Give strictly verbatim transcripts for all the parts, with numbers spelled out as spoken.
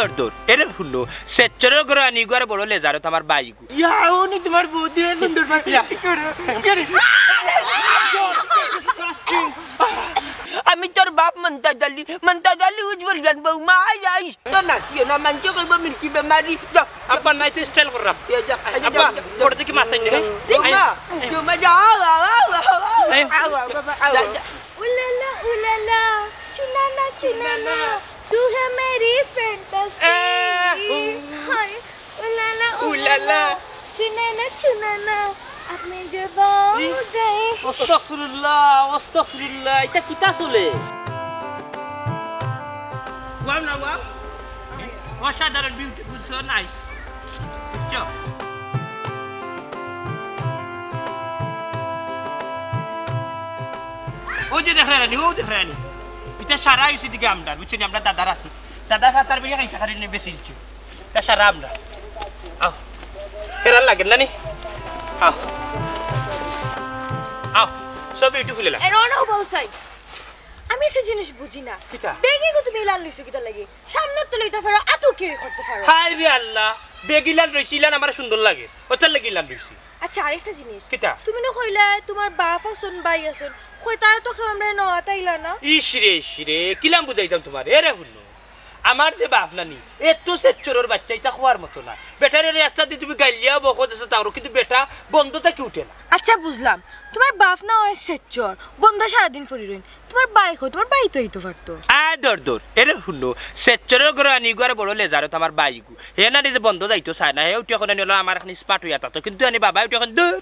দর দর। এরে হুনো, সেচ্চরর ঘরো আনি ইগু আর বড় লেজারো তো আমার ভাইগু। ইয়া, উনি তোমার বৌদি, সুন্দর ভাই। ইয়া। কি করে? কি করে? আমি তোর বাপ মন্তাজ আলী, মন্তাজ আলী উজ্জ্বল জান বৌমা, আই, আই। তো নাচিও না, মানছে কইব মিল্কি বেমারি। যাও। আব্বা, নাই তো স্টাইল করলাম। ইয়া, যাও, আই, আব্বা, যাও, যাও। বড় দেখি মাছ আইনি, হ্যাঁ? দেখ আই। মা, আই। কেউ মা যাও, আও, আও, আও, আও, আই। আও, আও, বাবা, আও, যাও, আও। যাও। উলালা, উলালা, চুনানা, চুনানা, তু হে মেরি ফ্যান্টাসি। আহ। হায়, উলালা, উলালা, উলালা। চুনানা, চুনানা, আপনি যে বউ ই, গয়ে। আস্তাগফিরুল্লাহ, আস্তাগফিরুল্লাহ, ইটা কিতা চলে? Wow না wow? অসাধারণ, beautiful, so nice. চল। ও যে দেখরে রানী, ও দেখরে রানী। ইটা সারা অইছে দিকে আমরার, বুঝছো নি? আমরার দাদার আছে। দাদার হাতার বেরিয়ে খাইতে পারি নি, বেশি ইলছি। ইটা সারা আমরার। আও। হেরার লাগে না নি? আও। আও। সব beautiful এলা। এ, রওনা হবো হুসাইন। আমি একটা জিনিস বুঝি না। কিতা? বেগিগু তুমি ইলান লইছো কিতা লাগি? সামনে তো লইতা পারো, আতো কিরি করতে পারো। হায় রে আল্লাহ, বেগিলান রইছি, ইলান আমার সুন্দর লাগে। ওটার লাগি ইলান রইছি। আচ্ছা, আরেকটা জিনিস। কিতা? তুমি না কইলা তোমার বাপ আছন, ভাই আছন, কই তারা তো কেউ আমরারে নেওয়াত আইলা না? ইস রে, ইস রে, কিলান বুঝাইতাম তোমারে? এরে হুনো, আমার যে বাপ নানি, এত সেচ্চরর বাচ্চা, ইতা কওয়ার মতো না। বেটারে রাস্তা দি তুমি গাইল্লাও বকো দেশো তাও, কিন্তু বেটা বন্দো থাকি উঠে না। আচ্ছা, বুঝলাম, তোমার বাপ না অয় সেচ্চর, বন্দো সারাদিন পড়ি রইন। তোমার ভাই কই? তোমার ভাই তো আইতো পারতো। আয় দর দর, এরে হুনো, সেচ্চরর ঘরো আনি ইগু আর বড় লেজারো তো আমার ভাইগু। হে নানি যে বন্দো যাইতো চায় না, হে উঠি অখন আনি অলা আমার এখান smart অইয়া থাকতো, কিন্তু আনি বাবা উঠি অখন দূর।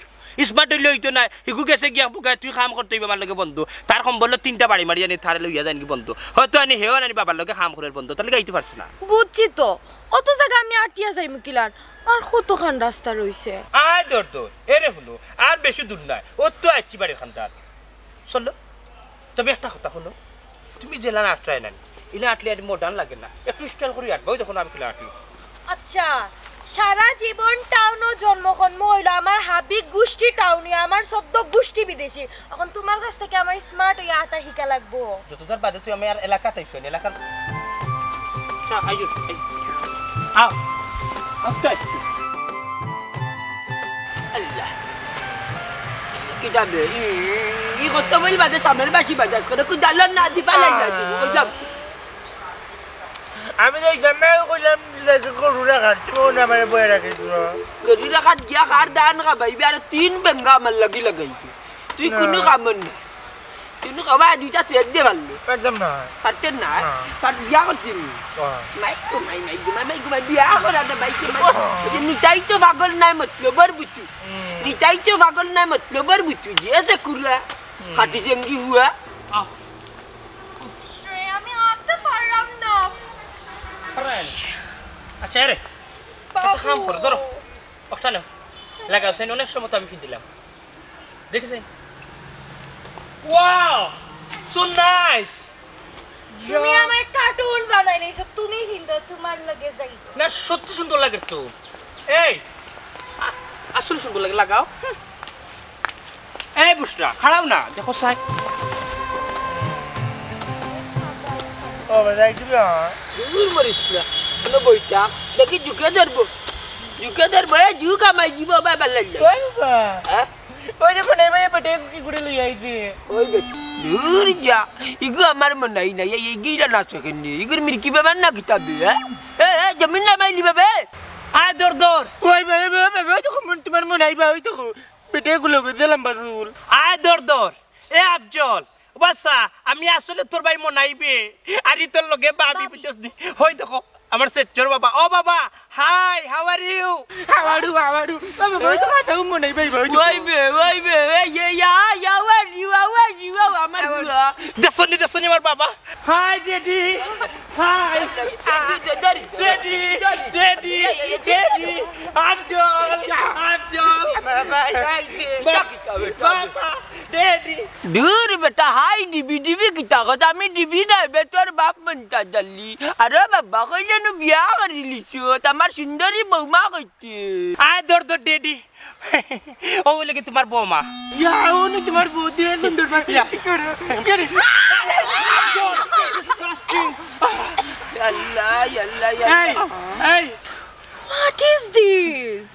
Smart অইলে অইতো নায়, হিগু গেছে গিয়া বুকায় তুই কাম করতে অইবো আমার লগে বন্দো। তার কম্বলো তিনটা বাড়ি মারি আনি তারে লইয়া যাইন গি বন্দো। হয়তো আনি হেও আনি বাবার লগে কাম করের বন্দো, তার লাগি আইতে পারছে না। বুঝছি তো, অত জাগা আমি আটিয়া যাইমু কিলান, আর কতখান রাস্তা রইছে। আয় দর দর, এরে হুনো, আর বেশি দূর নায়, অত আইছি বাড়ির কান্দাত। চলো, তবে একটা কথা হুনো, তুমি যেলান আটরায় নানি, ইলা আটলে আর modern লাগে না, একটু style করি আটবা, ওই দেখো না আমি কিলা আটি। আচ্ছা, সারা জীবন টাউনো জন্মকর্ম অইলো, আমার হাবি গুষ্টি টাউনি, আমার চৌদ্দ গুষ্টি বিদেশি। অখন তোমার কাছ থাকি আমার smart অইয়া আটা হিকা লাগবো। যতদার বাদে তুই আমার এলাকাত আইছো, এলাকার। আচ্ছা, আইও, আইও। আও, আস্তে আস্তে। আল্লাহ। কিতা বে? ই, ই, ই কত বইল বাদে সামনের বাসি বাজাজ করে, কুদালর না দিবা লাগে না, আহ। কইলাম। আমি তো এই জন্যই কইলাম যে গরু রাখাত, তুমি না আমারে বইয়া রাখিস না। গরু রাখাত গিয়া কার ধান খাবাইবে, আর তিন বেঙ্গা আমার লাগি লাগাইবে। তুই না। কুনু কামর না। কিন্তু বাবা, দুইটা সেট দে পারলে। একদম না। পারতেন না? না। পার বিয়া করতেন না। বাহ। মাইকো মাই, মাইকো মাই, মাইকো মাই, বিয়া করা না, মাইকো মাই। বাহ। এই যে নিতাই তো পাগল নায় মতলবর বুচু। হুম। নিতাই তো পাগল নায় মতলবর বুচু। যে আছে কুলা, হুম। কাটি জেঙ্গি হুয়া। আহ। ইস রে, আমি আনতে পারলাম না। পারেন। আচ্ছা, রে। একটা বাবু। কাম করো, ধরো। ওটা নেও। লাগাও, সেই অনেক সময় তো আমি ফিট দিলাম। দেখেছেন? Wow! So nice! তুমি ইয়া। আমার কার্টুন বানাই নিছো, তুমি হিন্দু, তোমার লগে যাই। না, সত্যি সুন্দর লাগে তো। এই, আ-, আসলে সুন্দর লাগে, লাগাও। হুম। এই বুশরা, খাড়াও না, দেখো সাই। ও, বাজাই দিবি, হ্যাঁ। দূর মরিস না, কোনো বইটা, দেখি ঝুঁকে ধরবো। ঝুঁকে ধরবো, এ ঝুঁক আমার জীবন, বাবা লাগলো। ওই বাবা। হ্যাঁ? ওই যে মনাই ভাই বেটা কি করে লই আইছে? ওই বেটা। দূর যা, ইগু আমার মনাই না, এই, এই গিরা না চোখে নেই, ইগুর মির্কি বেমার না কিতাবে, হ্যাঁ? এ, এ, জমিন না মাইলি বাবা। আয় দর দর। ওই ভাই, ভাই, ভাই, ওই দেখো, মন-, তোমার মনাই ভাই, ওই দেখো। বেটা এগুলো করে দিলাম বাজুল। আয় দর দর। এ আফজল। বাসা, আমি আসলে তোর ভাই মনাই বে। আর ই তোর লগে ভাবি, ভাবি। বুঝছস নি? হই দেখো, আমার সেচ্চর বাবা। ও বাবা, hi, how are you? হাওয়াড়ু, হাওয়াড়ু। বাবা, ওই তো কথা মনাই ভাই, ভাই। ওই বে, ওই বে, ওই, ইয়া, ইয়া, ইয়া, how are you, how are you, আমার হাওয়াড়ু। বুয়া। দেখছনি, দেখছনি আমার বাবা। Hi, daddy. Hi. Daddy, daddy, daddy, Afzal, আফজল। বাবা, hi, daddy. বাবা, daddy. দূর বেটা, হাই ডিবি, ডিবি কিতা কথা? আমি ডিবি নাই বে, তোর বাপ মনটা জানলি। আরে বাবা, কইলে নু বিয়া করিলিছো, আমার সুন্দরী বৌমা কইতে। আয় দর দর, daddy. ও লাগে তোমার বৌমা। ইয়া, ও না তোমার বৌদি, সুন্দর ভাই। ইয়া। করে, করে। আল্লাহ, আল্লাহ, এই, আল্লাহ। এই। What is this?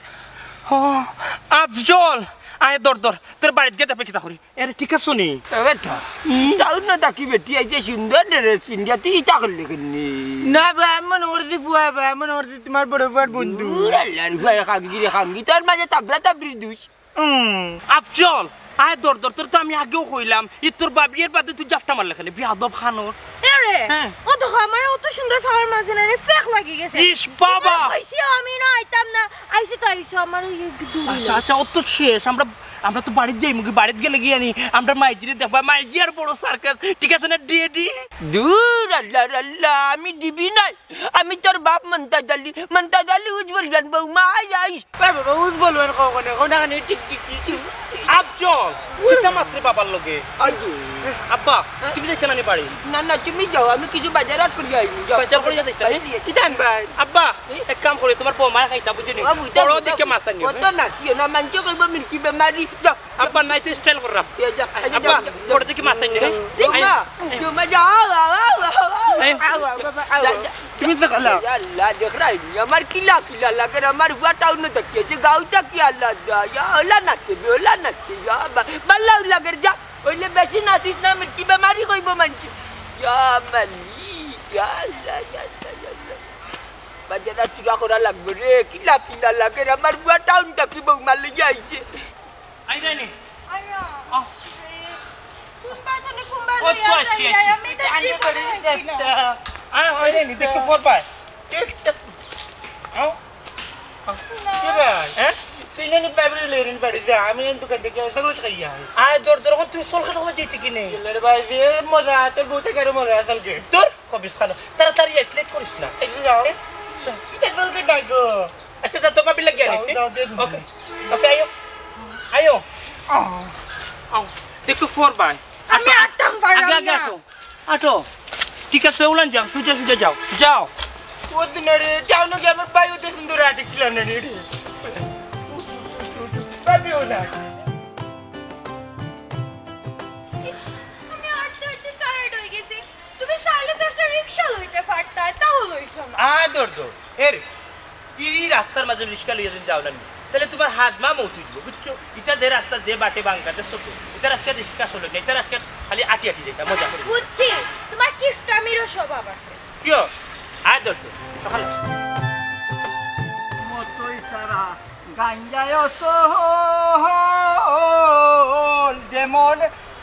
ও, আফজল, আয় ধর, ধর, তোর বাড়িত গিয়া দেখবে কিতা করি। এরে, ঠিক আছো নি? এ বেটা, হুম? টাউনো থাকি বেটি আইছে সুন্দর ড্রেস পিন্দিয়া, তুই ইতা করলে কেনে? না বা, আমি মনে করছি ফুয়া বা, আমি মনে করছি তোমার বড় ফুয়ার বন্ধু। দূর আল্লাহর ফুয়া, খাঙ্গি রে খাঙ্গি, তোর মাঝে তাবরা তাবরির দুষ। হুম, আফজল, আয় ধর, ধর, তোর তো আমি আগেও কইলাম, ই তোর বাবিয়ে বাদে তুই জাফটা মারলে কেনে, বেয়াদব খানোর। এরে, হ্যাঁ। ও দেখো, আমার অত সুন্দর ফাওয়ার মাঝে না রে, ফেক লাগি গেছে। ইস বাবা। তোমার কইছি আমি না আইতাম না, আইছি তো আইছো, আমার ওই একটু দূরে আচ্ছা, আচ্ছা, ও তো শেষ। আমরা, আমরা তো বাড়িত যাইমুগি, বাড়িত গেলে গিয়া নি, আমরা মাইজিরে দেখবা, মাইজি আর বড় সার্কাস, ঠিক আছে না, ডি ডি? দূর আল্লাহ, আল্লাহ, আমি ডিবি নাই, আমি তোর বাপ মন্তাজ আলী, মন্তাজ আলী উজ্জ্বল গান বউ মা আই আই। এ বাবা, উজ্জ্বল ওর কখনো, কোনাখানে tick tick tick tick. Afzal, কিতা মাতরে বাবার লগে? আইজু। আব্বা, তুমি দেখছো না নি বাড়ি? না, না, তুমি যাও, আমি কিছু বাজার হাট করি আইনি, যাও। বাজার করি যাইতা? কিতা আনবায়? আব্বা, এক কাম করি, তোমার বউ মার খাইতা, বুঝছো নি? বাবু, যাও, বড় যাও। দেখে মাছ আনিও, ও তো হ্যাঁ? নাচিও না, মানষে কইবো মিল্কি বেমারি, যাও। আব্বা, নাই তো স্টাইল করলাম। এ, যাও, আব্বা, যাও, যাও। বড় দেখে মাছ আনিও, হ্যাঁ? ঠিক আয়। না, তুমি যাও, আও, আও, আও, আও, আয়। আও, আও, বাবা, আও। যাও, যাও। তুমি তো খালা। ইয়া আল্লাহ, দেখরায়নি, আমার কিলা কিলা লাগের, আমার ফুয়া টাউনো থাকি আইছে, গাঁও থাকি আলাদা, ইয়া ওলা নাচে বে, ওলা নাচে, ইয়া বা-, বাল্লাও লাগের যা, অইলে বেশি নাচিস না, মিল্কি বেমারি কইবো মানষে। ইয়া মালিক, ইয়া আল্লাহ, ইয়া আল্লাহ, ইয়া আল্লাহ। বাজারা চুরা করা লাগবো রে, কিলা কিলা লাগের, আমার ফুয়া টাউন থাকি বউমা লইয়া আইছে। আইরানি। আইরা। আহ। কোন বাজারে, কোন বাজারে ও তো আছি, আছি। আমি তো আনে জীবনে করে আইছি না। দেখতা। আয়, আইরানি, দেখতে পড়বায়। আও। আও। না। কি ভাই? হ্যাঁ? তুই না নি বাইরে লেরিন বাড়ি যা, আমি এই দোকান থেকে এসে রোজ খাই আই। আয়, দর দর, তুই সল খাটো হয়ে যেতে কি নেই? লের ভাই, যে মজা, তোর বউতে করে মজা আসল কে? তোর কবিস খানো। তাড়াতাড়ি আয়, লেট করিস না। এই যে যাও। হ্যাঁ? চল। এটা তোর কে ডাকো। আচ্ছা, যা, তোমার বিলে গিয়া যাও, নিতে। যাও, দিয়ে দিবো। ওকে। ওকে, আইও। আইও। আহ। আও। দেখো, ফোর বাই। আমি আটো, আটতাম পারলাম আগে, আগে না। আটো। আটো। ঠিক আছে, উলান যাও, সুজা, সুজা যাও। যাও। ও দিন রে, যাও না কি আমার ভাই ওদের সুন্দর আটে খিলান না রে। ভাবিও না। ইস, আমি আটতে আটতে টায়ার্ড হয়ে গেছি। তুমি চাইলে তো একটা রিক্সা লইতে পারতায়, তাও লইছো না। আ, দর, দর। এ রে, ই রাস্তার মাঝে রিক্সা লইয়া যদি যাও না নি, তাহলে তোমার হাত মা মৌত হইব, বুঝছো? ইটা যে রাস্তা, যে বাটে বাঙ্কা, দেখছো তো? ইটা রাস্তা রিক্সা চলে না, ইটা রাস্তা খালি আটি আটি যাইতা, মজা করে। বুঝছি, তোমার কিফটামিরও স্বভাব আছে। কিয়? আয় ধরতো, সকালে। মতই সারা গাঞ্জায় সহল, যেমন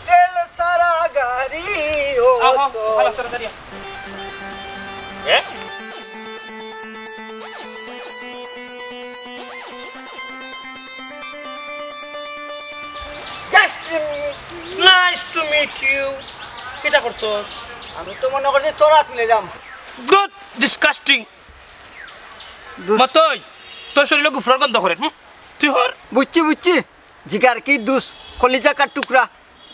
তেল সারা গাড়ি ও আহ, আহ, সহল। ভালো, তাড়াতাড়ি আহ। এ? Just a minute. Nice to meet you. কিতা করছস? আমি তো মনে করছি তোর হাত নিয়ে যাম। Good, disgusting. দুস- মতই, তোর শরীরে গুফরার গন্ধ করে, হুম? তুই হর। বুঝছি, বুঝছি। জিগার কি দুস, কলিজাকার টুকরা।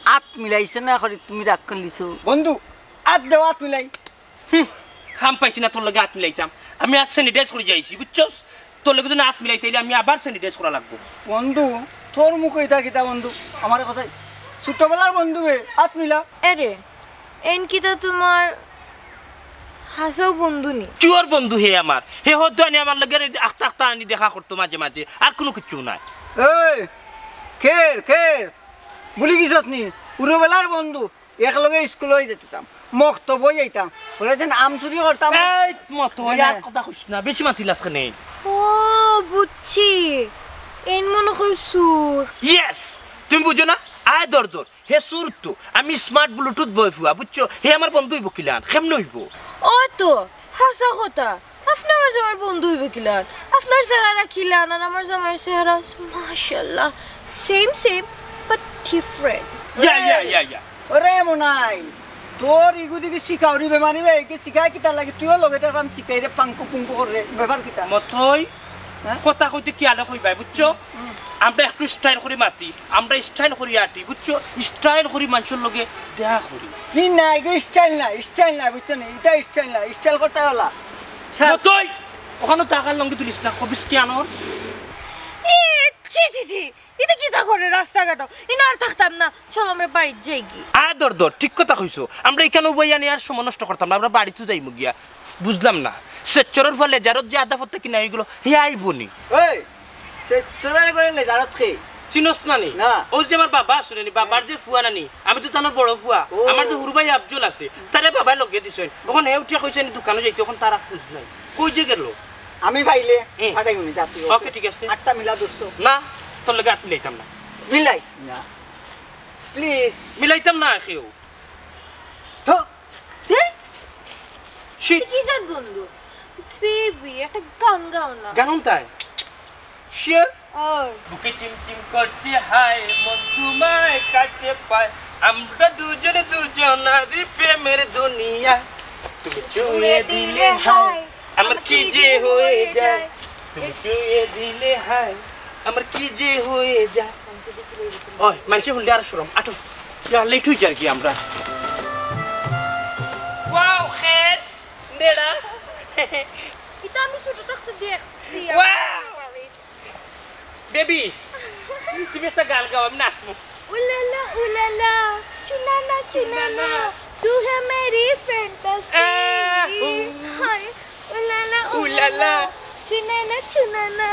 আত মিলাইছে না করে তুমি রাগ করলিছো। বন্ধু, আত দেও, আত মিলাই। হুম, খাম পাইছি না তোর লগে আত মিলাইতাম। আমি আত sanitize করি যাইছি, বুঝছস? তোর লগে যদি আত মিলাইতে হইলে আমি আবার sanitize করা লাগবো। বন্ধু, তোর মুখে এটা কিতা বন্ধু? আমার কথাই ছোটবেলার বন্ধু বে, আত মিলা। এরে, এন কিতা তোমার হাসাও বন্ধু নি? কিওর বন্ধু হে আমার? হে হদ্দু আনি আমার লগে আখতা আখতা আনি দেখা করতো মাঝে মাঝে, আর কোনো কিচ্ছু নাই। এই, খের, খের, ভুলি গেছত নি? উরুবেলার বন্ধু, একলগে স্কুল হয়ে যেতাম, মক্তব হয়ে যাইতাম, ওরা যেন আম চুরি করতাম। এই মতো, হ্যাঁ। আর কথা কইস না, বেশি মাতিলাস কেনে? ও, বুঝছি, এন মনে কই সুর। Yes, তুমি বুঝো না? আয় দর দর। হে সুর তো, আমি smart Bluetooth বয় ফুয়া, বুঝছো? হে আমার বন্ধু হইব কিলান, কেমনে হইব? ও তো, হাসা কথা। আপনি আমার জামাইর বন্ধু হইবে কিলান? আপনার চেহারা কিলান আর আমার জামাইর চেহারা, মাশাআল্লাহ, same same but different. ইয়া, ইয়া, ইয়া, ইয়া। ওরে মনাই, তোর ইগু দিকে শিখাউরি বেমানি বে, কি শিখায় কিতা লাগে? তুইও লগে থাক, আমি শিখাই রে, পাঙ্কু পুঙ্কু করে রে, ব্যাপার কিতা? মতই, হ্যাঁ? কথা কইতে কি আলো কইবাই, বুঝছো? হুম। আমরা একটু style করি মাতি, আমরা style করি আটি, বুঝছো? Style করি মানুষের লগে দেখা করি। জি না, এগু style না, style না, বুঝছো নি? এটা style না, style করতে হলা। স্যার। মতই, ওখানে টাকার লঙ্গি তুলিস না, কবিস কি আনোর? এ, ছি, ছি, ছি। ইতা কিতা করে রাস্তাঘাটো? ইনো আর থাকতাম না। চলো আমরা বাড়িত যাইগি। আ, দর, দর, ঠিক কথা কইছো। আমরা ইখানো বইয়া নিয়া আর সময় নষ্ট করতাম না, আমরা বাড়িত যাইমু গিয়া। বুঝলাম না, শিলচরর ফুয়া লেজারত যে আধা পথ থাকি নাই অইগেলো, হে আইবো নি? ওই, শিলচরর ঘরে লেজারত কে? চিনস না নি? না। অউ যে আমার বাবা আছে না নি, বাবার যে ফুয়া না নি, আমি তো তানর বড় ফুয়া। ও। আমার যে হুরু ভাই আফজল আছে, তারে বাবায় লগে দিছইন। অখন হে উঠিয়া কইছে নি দোকানো যাইতে, অখন তার আর খুঁজ নাই। কই যে গেলো? আমি পাইলে হুম। পাঠাইমু নি, যা তুই, OK, ওকে। ঠিক আছে। আটটা মিলা দোস্ত। না, তোর লগে আট মিলাইতাম না। মিলাই না। Please। মিলাইতাম না কেউ। তো, এই? Shit। কি জাত বন্ধু? বেবি, একটা গান গাও না। গান হুনতায়? Sure। ওই। বুকে চিমচিম করছে হায়, মন তোমায় কাছে পায়। আমরা দুজনে দুজনারই প্রেমের দুনিয়া। তুমি ছুঁয়ে দিলে হায়, আমার কি যে হয়ে যায়। তুমি ছুঁয়ে দিলে হায়, আমার কি যে হয়ে যায়। ওই, মানষে হুনলে আর শরম। আটো, ইয়া, লেট অই যার কি আমরা। Wow, খেত, নেড়া। এটা আমি ছোট থাকতে দেখছি। Wow। বেবি, তুমি একটা গান গাও, আমি নাচমু। উলালা, উলালা, চুনানা, চুনানা, চুনানা। তু হ্যায় মেরি ফ্যান্টাসি। আহ, উ। হায়, উলালা, উলালা। উলালা, চুনানা, চুনানা,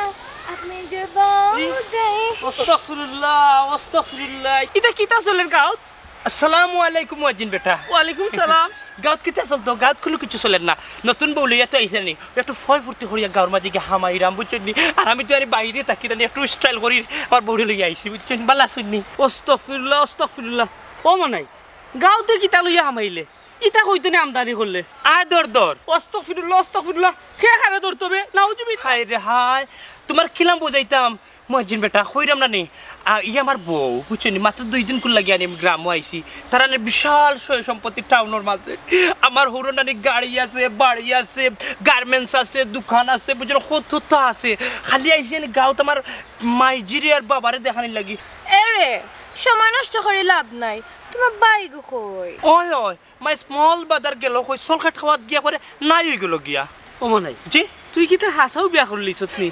আব মেরে জো বাও ই, গায়ে। আস্তাগফিরুল্লাহ, আস্তাগফিরুল্লাহ। ইটা কিতা চলের গাঁওত? আসসালামু আলাইকুম মুয়াজ্জিন বেটা। ওয়ালাইকুম সালাম। গাঁওত কিতা চলতো? গাঁওত কুনু কিছু চলের না। নতুন বউ লইয়া তো আইছইন নি, একটু ফয় ফুর্তি করিয়া গাঁওর মাঝে গিয়া হামাইরাম, বুঝছইন নি? আর আমি তো আরে বাইরে থাকি না নি, একটু style করি আমার বউরে লইয়া আইছি, বুঝছইন? ভালা আছইন নি? আস্তাগফিরুল্লাহ, আস্তাগফিরুল্লাহ। ও মানাই, গাঁওত কিতা লইয়া হামাইলে? ইতা কইতে নি আমদানি করলে? আয় ধর, ধর। আস্তাগফিরুল্লাহ, আস্তাগফিরুল্লাহ। কে কারে ধরতো বে? নাউজুবিল্লাহ। হায় রে হায়, তুমার কিলান বুঝাইতাম? মুয়াজ্জিন বেটা, কইরাম না নি? আ, ই আমার বউ, বুঝছো নি? মাত্র দুই দিন কুন লাগি আনি আমি গ্রামো আইছি। তার আনে বিশাল সয় সম্পত্তি টাউনর মাঝে। আমার হুরুর নানি গাড়ি আছে, বাড়ি আছে, গার্মেন্টস আছে, দোকান আছে, বুঝছো না? কততা আছে। খালি আইছি আনি গাঁওত আমার মাইজিরে আর বাবারে দেখানির লাগি। এরে, সময় নষ্ট করি লাভ নাই। তুমার ভাইগু কই? ওই, ওই, my small brother গেল কই, চকলেট খাওয়াত গিয়া করে নাই অইগেলো গিয়া। ও মানাই। জি? তুই কিতা হাছাউ বিয়া করলিছত নি?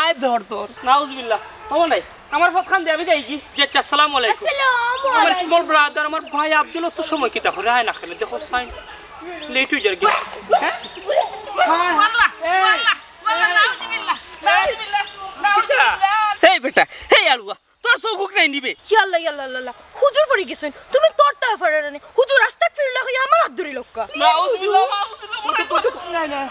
আয় ধর ধর। নাউজুবিল্লাহ। ও মানাই, আমার পথখান দে, আমি যাইগি। জি আচ্ছা, আসসালামু আলাইকুম। আসসালামু আমার আলাইকুম। Small brother, আমার ভাই আফজল অত সময় কিতা করে? আয় না কেনে? দেখো, সাইন। লেট অই যার গি। হ্যাঁ? আল্লাহ, এই, আল্লাহ, আল্লাহ, এই, নাউজুবিল্লাহ, এই, নাউজুবিল্লাহ, কিতা? নাউজুবিল্লাহ। এই বেটা, এই আলুয়া, তোর চউখ নাই নি বে? ইয়াল্লা, ইয়াল্লা, ইয়াল্লা, ইয়াল্লা। হুজুর পড়ি গেছইন। তুমি তোর তাই পারো না নি। হুজুর আস্তাগফিরুল্লাহ কইয়া আমার আত ধরি লউক্কা। নাউজুবিল্লাহ, নাউজুবিল্লাহ। উঠো, উঠো, না, না।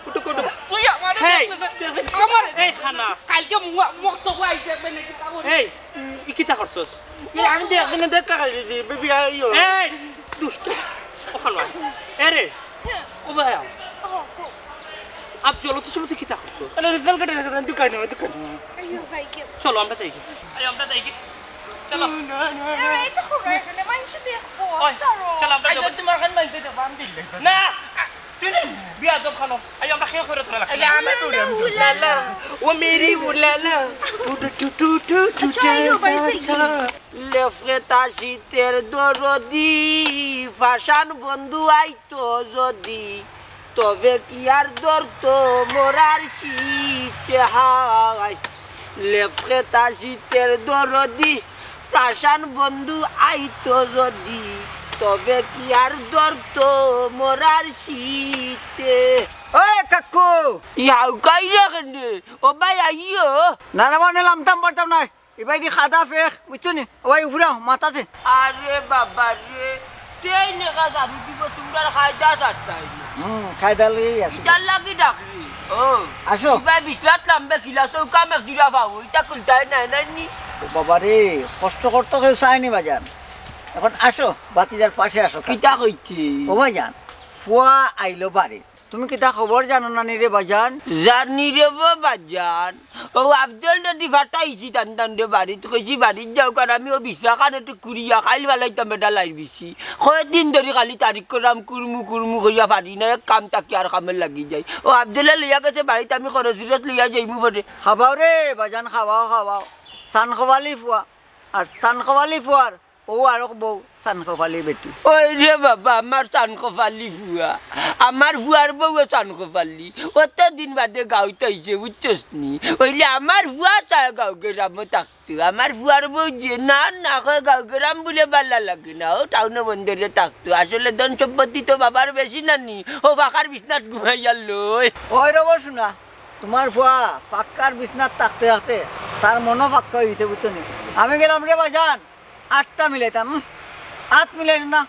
উঠো, উঠো। তুই আমারে হেই। দেখলে, আমারে এই দেখলে। খানা। কালকে মু-, মক্তব আইতে হবে নাকি পাগল? এই, উম, ই কিতা করছস? এই আমি দেখলে দেখা খাই দিদি, বেবি আইও। এই, দুষ্ট। ওখানে আয়। এ রে, ও ভাই, আও। আফজল, অত সময় তুই কিতা করছস? আরে, রেজাল্ট কার্ড রেখে দেন, দোকানে, দোকানে। আইও, ভাই, কেউ। চলো, আমরা যাই। এই, আমরা যাই। চলো। না, না, না। এই, এই তো খুব এখানে, মানুষ দেখবো, ওই, চলো। চলো, আমরা আচ্ছা, যাবো। তোমার খান মাইতে যাবো, আমি দিলে। না, তুই নে, বিয়াদব খানো। এই, আমরা খেয়ে করে তোরা লাগবে। এই, আমি তো উড়ে, আমি তো উড়ে। উলালা, ও মেরি উলালা, উঠু টু টু টু টু আচ্ছা, আইও, বাড়ি যাই। আচ্ছা। লেফরেতা শীতের দরদি, ফাশান বন্ধু আইতো যদি, তবে কি আর ধরতো মরার শীতে হায়। লেফরেতা শীতের দরদি, ফাশান বন্ধু আইতো যদি, তবে কি আর ধরতো মরার শীতে। ওই কাকু! ই হাউকাই না কেনে? ও ভাই, আইও। না, না, মানে লামতাম পারতাম না। ইবাইদি খাদা ফেক, বুঝছো নি? ওই উফরাও, মাথাতে। আরে বাবা রে, ট্রেন একা জানি দিব, তোমরা খায়দা ছাড়তাই না। হুম, খায়দা লইয়াই আছি। ইটার লাগি ডাকলি। ও, আসো। ইবাই বিছরাত লামবে কিলা, চৌকা মেঘ দিলা পাবো, ইটা খুলতাই নাই, নাই নি? ও বাবা রে, কষ্ট করতে কেউ চায়নি বাজান। এখন আসো, বাতিজার পাশে আসো। কিতা কইছি? ও ভাইজান, ফুয়া আইলো বাড়ি। তুমি কিতা খবর জানো না নি রে বাজান? জানি রে বা বাজান। ও আফজল যদি ফাটাইছি টান টান রে বাড়িত, কইছি বাড়িত যাও, কারণ আমি ও বিছরাখান একটু কুড়িয়া খাইল ফালাইতাম বেটা লাই বিছি। কয়দিন ধরি খালি তারিখ করাম কুরমু কুরমু কইয়া পারি না, এক কাম থাকি আর কামে লাগি যাই। ও আফজলে লইয়া গেছে বাড়িত, আমি খরচ ফিরত লইয়া যাইমু পরে। খাবাও রে বাজান, খাবাও, খাবাও। সান খোয়ালি ফুয়া, আর সান খোয়ালি ফুয়ার ও আরক বউ, চান কপালি বেটি। ওই রে বাবা, আমার চান কপালি ফুয়া, আমার ফুয়ার বউও চান কপালি। অত দিন বাদে গাঁওত আইছে, বুঝছস নি? অইলে আমার ফুয়া চায় গাঁও গেরামো থাকতো। আমার ফুয়ার বউ যে না না কয়, গাঁও গেরাম বুলে বালা লাগে না, ও টাউনো বন্দরে থাকতো। আসলে ধন সম্পত্তি তো বাবার বেশি নানি, ও পাকার বিছনাত ঘুমাইয়া লয়। ওই রে বউ, শুনা, তুমার ফুয়া পাক্কার বিছনাত থাকতে থাকতে তার মনও পাক্কা অইতে, বুঝছো নি? আমি গেলাম রে বাজান, আটটা মিলাইতাম, উম, আত মিলাইল না,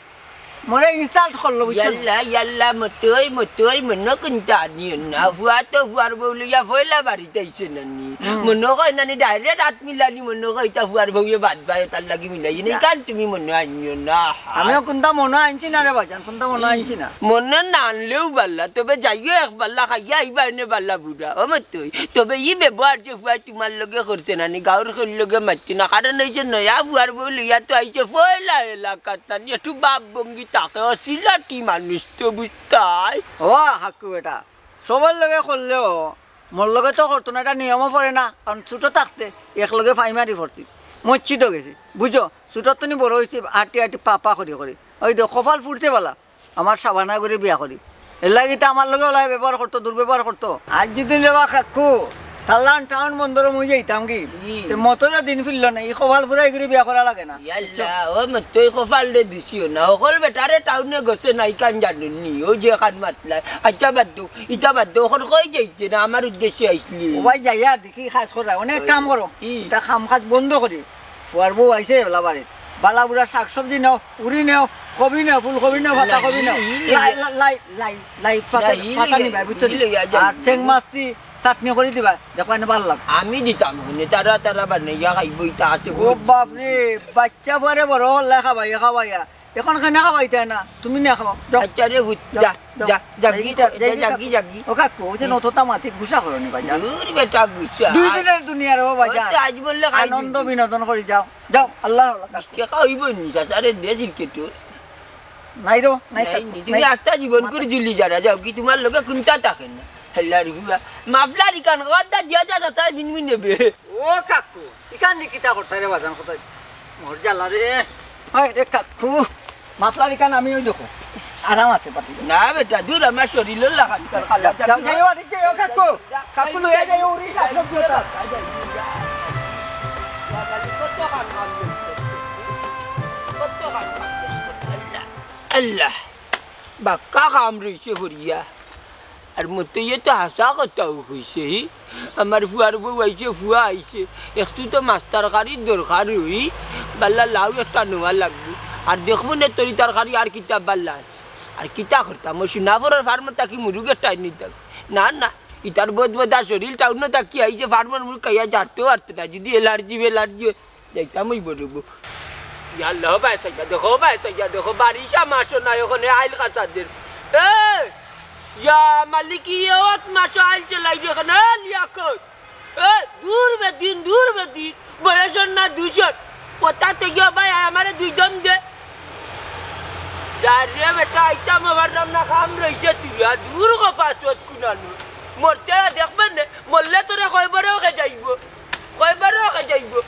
মরে insult করলো, বুঝছো নি? ইয়াল্লা, ইয়াল্লা, মতই, মতই, মনো কুন্তা নিও না। ফুয়া তো ফুয়ার বউ লইয়া পয়লা বাড়িত আইছে নানি। হুম। মনো কয় নানি, direct আত মিলানি, মনো কয় ইতা ফুয়ার বউয়ে বাদ বায়, তার লাগি মিলাই। ইখান তুমি মনো আনিও না। আমিও কুন্তা মনো আনছি না রে বাজান, কুন্তা মনো আনছি না। মনো না আনলেও বালা, তবে যাইও এক বালা খাইয়া আইবা এনে বালা বুড়া। ও মতই, তবে ই ব্যবহার যে ফুয়ায় তুমার লগে করছে নানি, গাঁওর কেউর লগে মাতছে না, কারণ অইছে নয়া ফুয়ার বউ লইয়া তো আইছে পয়লা এলাকাত নানি, একটু ভাব ভঙ্গি থাকে, অশিলাটি মানুষ তো বুঝতায়। ও কাকু বেটা, সবার লগে করলেও মোর লগে তো করতো না, ইটা নিয়মও পড়ে না, কারণ ছোট থাকতে এক লগে ফাইমারি পড়ছি, মসজিদও গেছি, বুঝো, ছোটর তনে বড় অইছি, আটি আটি পা পা করি করি, ওই তো কপাল ফুটতে বালা। আমার শাবানা করি বিয়া করি। এর লাগি তো আমার লগে অলা ব্যবহার করতো, দুর্ব্যবহার করতো। আইজ যদি রে বা কাকু, তার লাখান টাউন বন্দরো মুই যাইতাম কি? হুম। তে মতইরও দিন ফিরলো না, ই কপাল ফুরাই করি বিয়া করা লাগে না। ইয়াল্লা, ও মতই কপাল রে দিছিও না। হকল বেটারে টাউনে গেছে না, ইখান জানো নি, ও যে খান মাতলায়। আচ্ছা বাদ দেও, ইটা বাদ দেও, অখন কই যাইতে না, আমার উদ্দেশ্যে আইছলি। ও ভাই, যাইয়া দেখি কাজ করা, অনেক কাম করো। কি? ইতা কাম কাজ বন্ধ করি। ফুয়ার বউ আইছে এলা বাড়িত। বালা বুড়া শাক সবজি নেও, উরি নেও, কবি নেও, ফুলকবি নেও, পাতা কবি নেও। লাই, লাই, লাই, লাই, লাই, পাতা, পাতা নিবা, বুঝছো নি? আর চেং মাছ দি চাটনি করি দিবা, দেখবা এনে ভালা লাগে। আমি দিতাম হুনে, তারা, তারা বানাইয়া খাইবো, ইতা আছে। ও বাপ রে, বাচ্চা ফুয়ারে বড় করলায় খাবাইয়া, খাবাইয়া। অখন কেনে খাবাইতায় না, তুমি না খাও, যাও। আচ্ছা রে, যা, যাও, যা, যাও। যাগি, যাগি, যাগি, যাগি। ও কাকু, ওই যে নততা মাতি গুসা করো নি বাজান। দূর বেটা গুসা। দুই দিনের দুনিয়া রে বাজান। আজ বললে খাই আনন্দ দিবি। বিনোদন করি যাও। যাও, আল্লাহ আল্লাহ। টেকা অইবো নি, চাচা রে, দে সিলকে তোর। নাই রে, নাই নাই কাকু, নি, তুমি নাই। আস্তা জীবন করি জুলি যারা যাও, কি তুমার লগে কুন্তা থাকে না? হেল্লা রে বাবা। মাফলার ইখান কথা দিয়া যা, চাচা মিনমিন নেবে। ও কাকু, ইখান নি কিতা করতায় রে বাজান, কত মোর জ্বালা রে। হয় রে কাকু, মাফলার ইখান আমি ওই দেখো, আরাম আছে পাতি। না বেটা, দূর আমার শরীরর লাখান, তোর খালা যাও, যাও, যাও, আরে কে, ও কাকু, কাকু লইয়া যাই, ওরে শাক সবজি ওটা। আল্লাহ, বাক্কা কাম রইছে করিয়া। আর মতইয়ে তো হাছা কথাউ কইছে, হি। আমার ফুয়ার বউ আইছে, ফুয়া আইছে। একটু তো মাছ তরকারির দরকার অই, বালা লাউ একটা নেওয়া লাগবো। আর দেখমু নে তরি তরকারি আর কিতা বালা আছে। আর কিতা করতাম, ওই সোনাপুরর ফার্মর থাকি মুরুগ একটা আনি নিতাম। না, না, ইতার বদ বদা শরীর টাউনো থাকি আইছে, ফার্মর মুরুগ খাইয়া জারতেও পারতো না। যদি অ্যালার্জি, অ্যালার্জি অয়, যাইতাম অইবো রে বো। ইয়া আল্লাহ, ভাই চাইয়া দেখো, ভাই চাইয়া দেখো, বারিশা মাসও নাই অখনে আইল কাচাদের। এ, ইয়া মালিক, ইয়ত মাসও আইল চলাই অখনে, এ, লিয়াকত। এ, দূর বেদিন, দূর বেদিন, বয়সর না দুইশর। কথা তো ইয়া ভাই, আমারে দুই দম দে। যা রে বেটা, আইতাম পারলাম না, কাম রইছে তুই, আর দূর গো পাঁচত কুনানো। মরতে দেখবেন নে, মরলে তোরে কয়বারও কে যাইবো। কয়বারও কে যাইবো।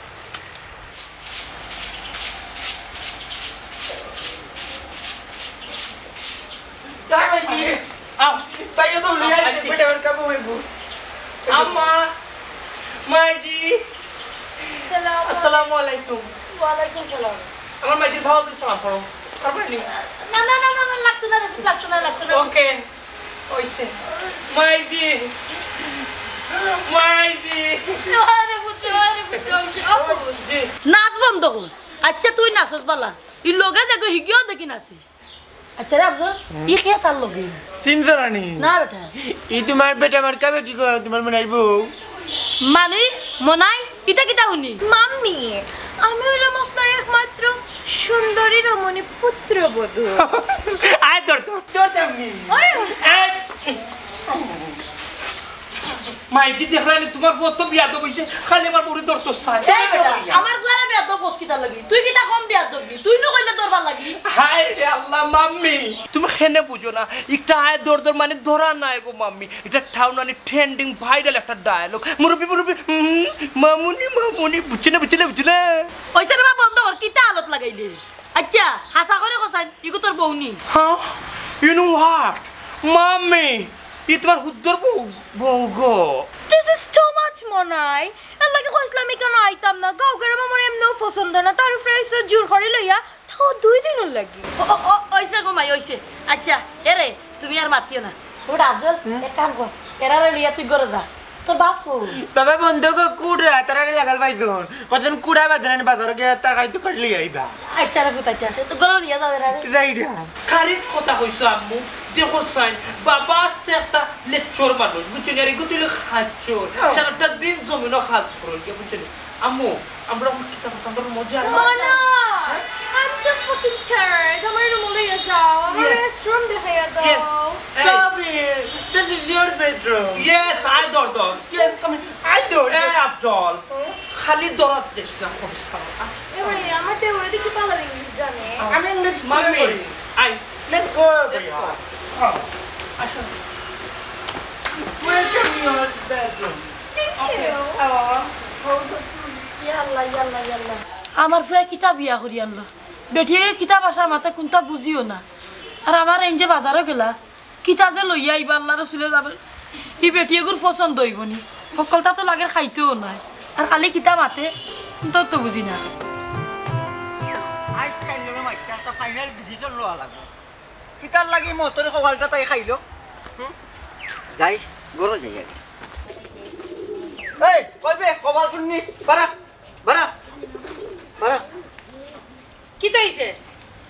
আও। তাই তো লইয়া আইতে, পেটে আমার কাবু হইব। আম্মা, মাইজি। সালাম। আসসালামু আলাইকুম। ওয়ালাইকুম সালাম। আমার মাইজির ভাও তো সালাম করো। পারবে নি? না, না, না, না, না, লাগতো না রে, লাগতো না, লাগতো না। ওকে। ওইসে। মাইজি। মাইজি। ওরে পুত, ওরে পুত, ওইসে, ও পুত। জি। নাচ বন্ধ কর। আচ্ছা, তুই নাচস বালা। ই লগে দেখো, হিগিও দেখি নাচে। আচ্ছা রে আফজল, ই কে তার লগে? তিন জরানি। না বেটা। ই তোমার বেটা আমার কাবে ঠিক হয়, তোমার মনে আইবো। মানে, মনাই, ইটা কিতা হুনি? মাম্মি, আমি হইলাম আপনার একমাত্র সুন্দরী রমণী পুত্রবধূ। আয় ধর, ধর, ধর, ধর, নি। ওই। এই। মাইজি দেখরায় নি, তোমার ফুয়া তো বিয়াদব অইছে, খালি আমার বউরে ধরতো চায়। এই বেটা, আমার ফুয়ারে বিয়াদব কস কিতার লাগি? তুই কিতা কম বিয়াদব নি? তুই নু কইলে ধরবার লাগি। হায় রে আল্লাহ, মাম্মি, তুমি কেনে বুঝো না? একটা আয় দর দর মানে ধরা নাই গো মাম্মি। এটা টাউন মানে trending viral একটা dialogue। মুরব্বি, মুরব্বি, হুম, মামুনি, মামুনি, বুঝছো না, বুঝছো না, বুঝছো না? ওইসে রে বা বন্ধ কর, কিতা হালত লাগাই দে। আচ্ছা, হাছা করি কছাইন, ইগু তোর বউ নি? Huh? You know what? Mummy, ই তুমার হুদ্দর বউ, বউ গো। This is too much, মনাই। এর লাগি কইছলাম ইখানো আইতাম না। গাঁও গেরাম আমার এমনেও পছন্দ না। তার উপরে আইছো জোর করি লইয়া, তাও দুই দিনর লাগি। ও, ও, ও, অইছে গো মাই, অইছে। আচ্ছা, এরে, তুমি আর মাতিও না। ও রাজল, হুম? এক কাম কর, এরারে লইয়া তুই ঘরো যা। তোর বাপ কই? বাবা বন্ধ কর, কুড়া, তারারে লাগাল পাইছুন। কতদিন কুড়া বাজারে আনি বাজারো গিয়া তরকারি তরকারি লইয়া আইবা। আচ্ছা রে পুত, আচ্ছা, তো ঘরো লইয়া যাও এরারে। যাই রে। খারিফ কথা কইছো আম্মু, দেখো সাইন, বাবা আস্তে একটা লেচ্চর মানুষ, বুঝছো নি? আর এগু তুইলে খাচ্ছ, হ্যাঁ। সারাটা দিন জমিনো কাজ করো, বুঝছো নি? আম্মু, আমরা এখন কিতা করতাম? আমরা রুমো যাই। মনা, হ্যাঁ? I'm so fucking tired. আমার রুমো লইয়া যাও। আমার Yes. রেস্টরুম দেখাইয়া দাও। Yes. এই। Sabi, this is your bedroom. Yes, I door door. Yes, come in. I door door. এই আফজল, হুম? খালি দরদ দেশ না, করিস না। এ ভাই, আমার দেওরে দেখি ভালা ইংলিশ জানে। আমি ইংলিশ স্কুলে মাম্মি, পড়ি। আই। Let's go, let's ভাইয়া। Go. হ্যাঁ। আসো। Welcome your bedroom. Thank you. আহ, ইয়াল্লা, ইয়াল্লা, ইয়াল্লা। আমার ফুয়া কিতা বিয়া করি আনলো? বেটিয়ে কিতা ভাষার মাতে কুনতা বুঝিও না। আর আমার এই যে বাজারো গেলা, কিতা যে লইয়া আইবা আল্লাহ রসুলে জানে। ই বেটিয়েগুর পছন্দ অইবো নি? হকলতা তো লাগে খাইতেও নায়। আর খালি কিতা মাতে, কুনতা তো বুঝি না। আইজ কাইল লগে মাইতে একটা final decision লওয়া লাগবো। কিতার লাগি মতর কপালটা তাই খাইলো? হুম? যাই, ঘরো যাই আগে। এই, কই বে, কপাল ফুন্নি, বারা, বারা, বারা। কিতা অইছে?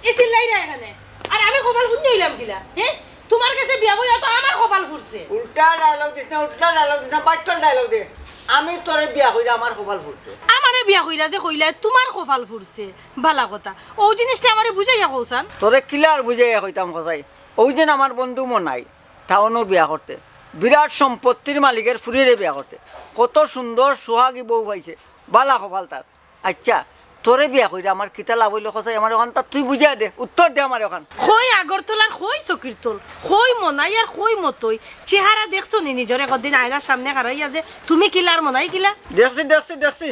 ই চিল্লাইরা এখানে। আর আমি কপাল ফুন্নি অইলাম কিলা? হ্যাঁ? তুমার গেছে বিয়া বইয়া তো আমার কপাল ফুরছে। উল্টা dialogue দিস না, উল্টা dialogue দিস না, বাট্টল dialogue দে। আমি তোরে বিয়া কইরা আমার কপাল ফুরছে। আমারে বিয়া কইরা যে কইলায় তুমার কপাল ফুরছে। ভালা কথা। অউ জিনিসটা আমারে বুঝাইয়া কওছান। তোরে কিলা আর বুঝাইয়া কইতাম কছাই। অউ যেন আমার বন্ধু মনাই, টাউনো বিয়া করতে। বিরাট সম্পত্তির মালিকের ফুরিরে বিয়া করতে। কত সুন্দর সোহাগী বউ পাইছে। ভালা কপাল তার। আচ্ছা, তোরে বিয়া কইরা আমার কিতা লাভ অইলো কছাই? আমার অখানতা তুই বুঝাইয়া দে, উত্তর দে আমার অখান। কই আগরতলার, কই চকিরতল, কই মনাই আর কই মতই। চেহারা দেখছো নি নিজর একদিন আয়নার সামনে খাড়াইয়া যে তুমি কিলা আর মনাই কিলা? দেখছি, দেখছি, দেখছি।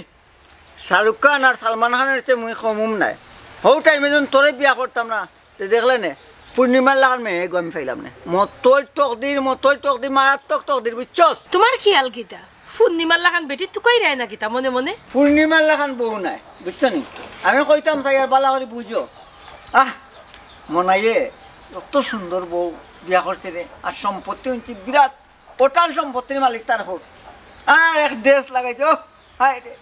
শাহরুখ খান আর সালমান খানের চেয়ে মুই কমুম নায়। হউ টাইমে যখন তোরে বিয়া করতাম না, তে দেখলে নে, পূর্ণিমার লাখান মেয়ে গো আমি পাইলাম নে। মতই তকদির, মতই তকদির, মারাত্মক তকদির, বুঝছস? তুমার খিয়াল কিতা? পূর্ণিমার লাখান বেটি তুকাইরায় না কিতা মনে মনে? পূর্ণিমার লাখান বউ নায়, বুঝছো নি? আমি কইতাম চাই আর ভালা করি বুঝো। আহ, মনাইয়ে অত সুন্দর বউ বিয়া করছে রে, আর সম্পত্তি হুনছি বিরাট, অটাল সম্পত্তির মালিক তার হউর। আর এক ড্রেস লাগাইছে, ও হায় রে,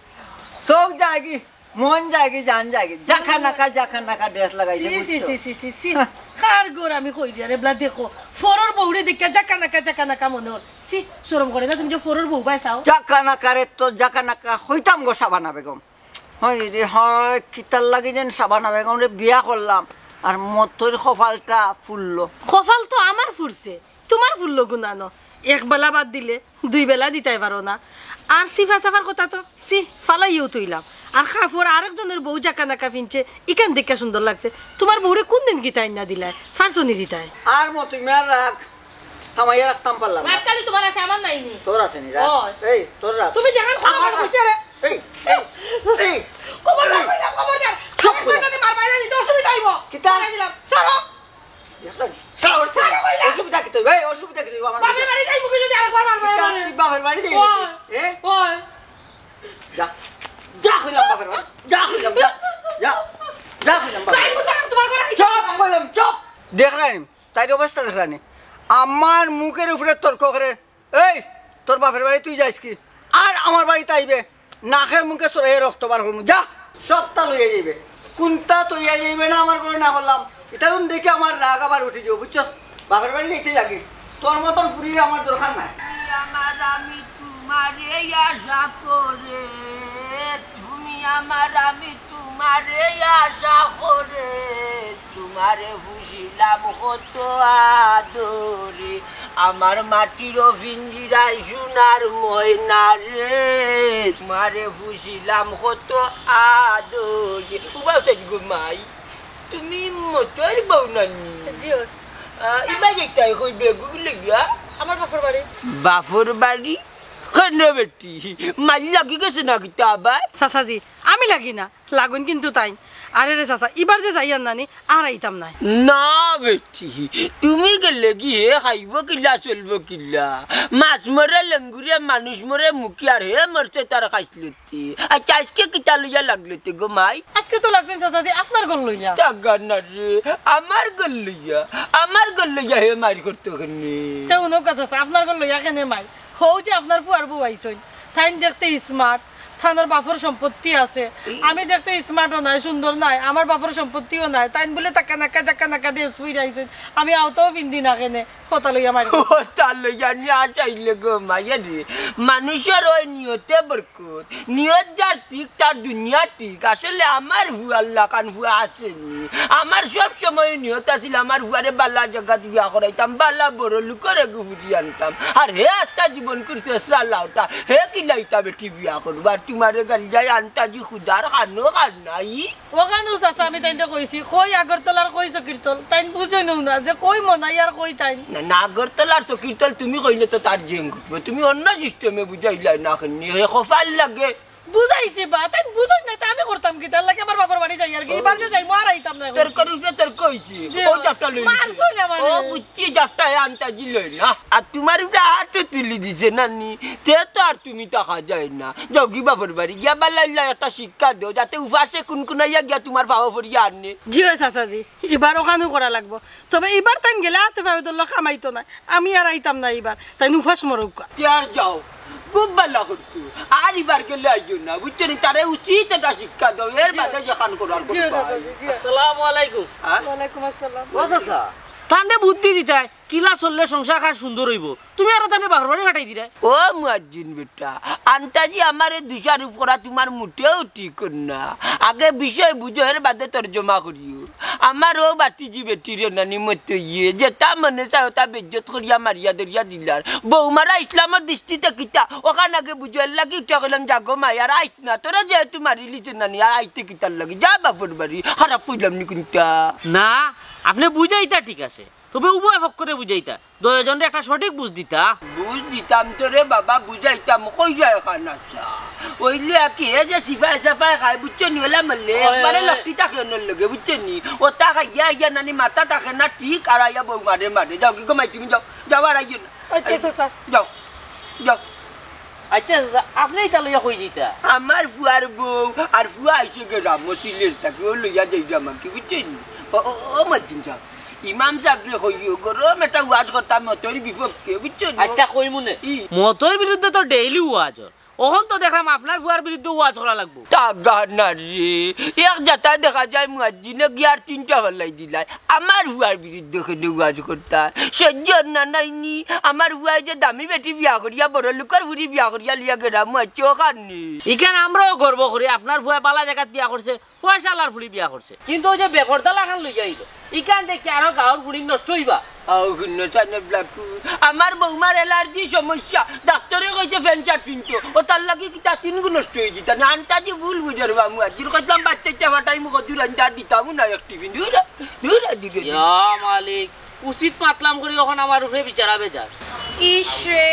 চউখ যায়গি, মন যায়গি, জান যায়গি, জাকা নাকা, জাকা নাকা ড্রেস লাগাইছে, ছি, ছি, বুঝছো? ছি, ছি, ছি, ছি। হ্যাঁ। কার ঘর আমি কইরি আরে বলা দেখো, ফরর বউরে দেখিয়া জাকা নাকা, জাকা নাকা মনে অর। ছি, শরম করে না তুমি যে ফরর বউ বায় চাও? জাকা নাকারে তো জাকা নাকা কইতাম গো শাবানা বেগম। হায় রে হায়, কিতার লাগি যেন শাবানা বেগমরে বিয়া করলাম, আর মতইর কপালটা ফুললো। কপাল তো আমার ফুরছে, তুমার ফুললো গুনানো। এক বেলা বাদ দিলে দুই বেলা দিতায় পারো না। আর সিফা সাফার কথা তো ছি, ফালাইয়াউ থইলাম। আর কাপড় আরেকজনর বউ জাকা নাকা ফিনছে, ইখান দেখিয়া সুন্দর লাগছে। তুমার বউরে কুনদিন কিতা আইন্না দিলায়? ফারছো নি দিতায়? আর মতই মিয়ার রাগ থামাইয়া রাখতাম পারলাম না। রাগ খালি তুমার আছে, আমার নাই নি। তোর আছে নি রাগ? ওই। এই, তোর রাগ। তুমি যেখান খবর আমার রাগ। কইছে রে। এই, এই, এই। খবর রাখ, এই। খবর রাখ, খবর রাখ। চুপ আরে করে। কইলে মার বাইরে দিতে অসুবিধা অইবো। কিতা? মারা দিলাম। ছাড়ো। দেখলেন? ছাড়ো, ছাড়ো, কইলা। অসুবিধা কিতা? এই, অসুবিধা কিতা? আমার বাপের বাড়ি যাইবো কি যদি আরেকবার মার বাইরে কিতা মারে? তুই বাপের বাড়ি যাইবি? ওই। এ? ওই। যা। যা কইলাম বাপের বাড়ি। যা কইলাম, যা। যা। যা কইলাম বাপের বাড়ি। যাইবো তো, তোমার ঘরে চুপ কইলাম, চুপ। দেখরায়নি? তাইর অবস্থা দেখরায়নি? আমার মুখের উপরে তর্ক করে, এই, তোর বাপের বাড়ি তুই যাইস কি? আর আমার বাড়িত আইবে, নাকে মুখে চড়াইয়া রক্ত বার করমু। যা, সবতা লইয়া যাইবে। কুনতা তইয়া যাইবে না আমার ঘরে না করলাম। ইতা যখন দেখি আমার রাগ আবার উঠি যাইবো, বুঝছস? বাপের বাড়ি যাইতে লাগি। তোর মতন ফুরির আমার দরকার নাই। তুমি আমার আমি তোমারে আশা করে, তুমি আমার আমি তোমারে আশা করে, তোমারে পুষিলাম কত আদরে, আমার মাটির পিঞ্জিরায় সোনার ময়না রে, তোমারে পুষিলাম কত আদরে। উবা হইছে গো মাই, তুমি মতর বউ নানি? জি অয়। আহ, ইবা যাইতায় কই বেগুন লইয়া? আমার বাপর বাড়ি। বাপর বাড়ি? কেনে বেটি? মাইল লাগি গেছে না কিতা আবার? চাচাজি, আমি লাগি না, লাগুন কিন্তু তাইন। আরে রে চাচা, ইবার যে যাইয়ার নানি, আর আইতাম নায়। না বেটি, তুমি গেলে গি হে খাইবো কিলা, চলবো কিলা? মাছ মরে লেঙ্গুরে, মানুষ মরে মুখি, আর হে মরছে তার খাইছলতি। আচ্ছা, আইজকে কিতা লইয়া লাগলতি গো মাই? আইজকে তো লাগছইন চাচাজি আপনার ঘর লইয়া। তা গান না রে, আমার ঘর লইয়া, আমার ঘর লইয়া হে মাইর করতো কেনে? তে হুনউক্কা চাচা, আপনার ঘর লইয়া কেনে মাইর? হউ যে আপনার ফুয়ার বউ আইছইন, তাইন দেখতে smart, তানর বাপর সম্পত্তি আছে। আমি দেখতে smart-ও নায়, সুন্দর নায়, আমার বাপর সম্পত্তিও নায়। তাইন বুলে তাকা নাকা, জাকা নাকা dress পইরা আইছইন, আমি আওতাও পিন্দি না কেনে, হতা লইয়া মাইর। হতা লইয়া নি আটাইলে গো মাইয়া রে। মানুষর অয় নিয়তে বরকত, নিয়ত যার ঠিক তার দুনিয়া ঠিক। আসলে আমার ফুয়ার লাখান ফুয়া আছেনি। আমার সব সময় নিয়ত আছিল আমার ফুয়ারে বালা জাগাত বিয়া করাইতাম, বালা বড় লুকর এগু ফুরি আনতাম। আর হে আস্তা জীবন করছে সালাউটা, হে কিলা ইতা বেটি বিয়া করবা? আর তুমারে গালিয়ায় আন্তাজি খুদার খানো খান নাই। অখানউ চাচা আমি তাইনরে কইছি, কই আগরতলার কই চকিরতল, তাইন বুঝইনউ না যে কই মনাই আর কই তাইন। না, না, আগরতলার চকিরতল তুমি কইলে তো তার জেং উঠবো, তুমি অন্য system-এ বুঝাইলায় না কেনে, হে কপাল লাগে। বুঝাইছি বা, তাইন বুঝইন না, তে আমি করতাম কিতা? তার লাগি আমার বাপর বাড়ি যাইয়ার গি, ইবার যে যাইমু আর আইতাম না। তর্ক উঠলে তর্ক অইছে। জি, ও জাফটা লই মারছো নিছে। না মানে। ও বুঝছি, জাফটা হে আন্তাজি লই না। আর তুমার উপরে হাতও তুলি দিছে নানি, তে তো আর তুমি থাকা যায় না। যাও গি বাপর বাড়ি গিয়া বালা ইলা একটা শিক্ষা দেও, যাতে উপাসে কুনকুনাইয়া গিয়া তুমার পাও পড়িয়া আনে। জি অয় চাচাজি, ইবার অখানউ করা লাগবো। তবে ইবার তাইন গেলে আতে পাও দল্লা কামাইতো নায়, আমি আর আইতাম না ইবার, তাইন উপাস মরউক্কা। তে আর যাও, খুব বালা করছো। আর ইবার গেলে আইও না, বুঝছো নি? তারে উচিত একটা শিক্ষা দেও, এর বাদে যেখান করার জি, করবা। জি, জি, জি। আসসালামু আলাইকুম। হ্যাঁ? ওয়ালাইকুম আসসালাম। ও চাচা, তানরে বুদ্ধি দিতায়, কিলা চললে সংসার খান সুন্দর অইবো, তুমি আরো তানরে বাপর বাড়ি পাঠাই দিরায়। ও মুয়াজ্জিন বেটা, আন্তাজি আমারে দুষারোপ করা তুমার মুটেও ঠিক না। আগে বিষয় বুঝো, এর বাদে তর্জমা করিও। আমার অউ বাতিজি বেটিরে নানি মতো ইয়ে, যেতা মনে চায় অতা বেইজ্জত করিয়া মারিয়া ধরিয়া দিলার। বউমারা ইসলামর দৃষ্টিতে কিতা, অখান আগে বুঝো। এর লাগি উঠিয়া কইলাম, "যাগো মাই, আর আইস না, তোরে যেহেতু মারিলিছে নানি, আর আইতে কিতার লাগি? যা বাপর বাড়ি।" খারাপ কইলাম নি কুনটা? না, আপনে বুঝাইতা ঠিক আছে, তবে উভয় পক্ষরে বুঝাইতা। দুইওজনরে একটা সঠিক বুঝ দিতা। বুঝ দিতাম তো রে বাবা, বুঝাইতাম, কই যায় খান আচ্ছা। অইলে আর কি, হে যে সিপাই সাপাই খায়, বুঝছো নি? অলা মারলে, ওই, একবারে ওই। লটকি থাকে অনর লগে, বুঝছো নি? অতা খাইয়া আইয়া নানি মাথা থাকে না ঠিক, আর আইয়া বউমারে মারে। যাও গি গো মাই, তুমি যাও, যাও আর আইও না। আচ্ছা, আচ্ছা, আচ্ছা। যাও, যাও। আচ্ছা, আচ্ছা, আপনে ইতা লইয়া কই যিতা? আমার ফুয়ার বউ, আর ফুয়া আইছে গেরাম, মসিলের থাকি, অউ লইয়া যাইরাম আর কি, বুঝছো নি? ও, ও, ও মাই, তুমি যাও। ইমাম সাবরে কইও, গরম একটা ওয়াজ করতাম মতর বিপক্ষে, বুঝছো নি? আচ্ছা, কইমুনে। ই। মতর বিরুদ্ধে তো daily ওয়াজ অর। অখন তো দেখরাম আপনার ফুয়ার বিরুদ্ধে ওয়াজ করা লাগবো। তা গানা রে, এক জাতায় দেখা যায় মুয়াজ্জিনে গিয়ার তিনটা ফালাই দিলায়। আমার ফুয়ার বিরুদ্ধে কেনে ওয়াজ করতা? সহ্য অর না নাইনি? আমার ফুয়ায় যে দামি বেটি বিয়া করিয়া, বড় লুকর ফুরি বিয়া করিয়া লইয়া গেরামো আইছে অখান নি। ইখান আমরাও গর্ব করি, আপনার ফুয়ায় বালা জাগাত বিয়া করছে। পয়সাআলার ফুড়ি বিয়া করছে। কিন্তু অউ যে বেকরতা লাখান লইয়া আইলো, ইখান দেখি আরো গাউর ফুড়ি নষ্ট অইবা। আও হুনো চানে ব্লাকু, আমার বউমার allergy সমস্যা, ডাক্তরে কইছে pant shirt পিনতো, অতার লাগি কিতা তিনগু নষ্ট অই যিতা নি। আন্তাজি ভুল বুঝার বা মুয়াজ্জিন, কইছলাম বাচ্চাইন্তা ফাটাইমু, কদুর আন্তা দিতামু না এক টিফিন। দূর, দূর, দূর। ইয়া মালিক, উচিত মাতলাম করি, অখন আমার উপরে বিচারা বেজার। ইস রে,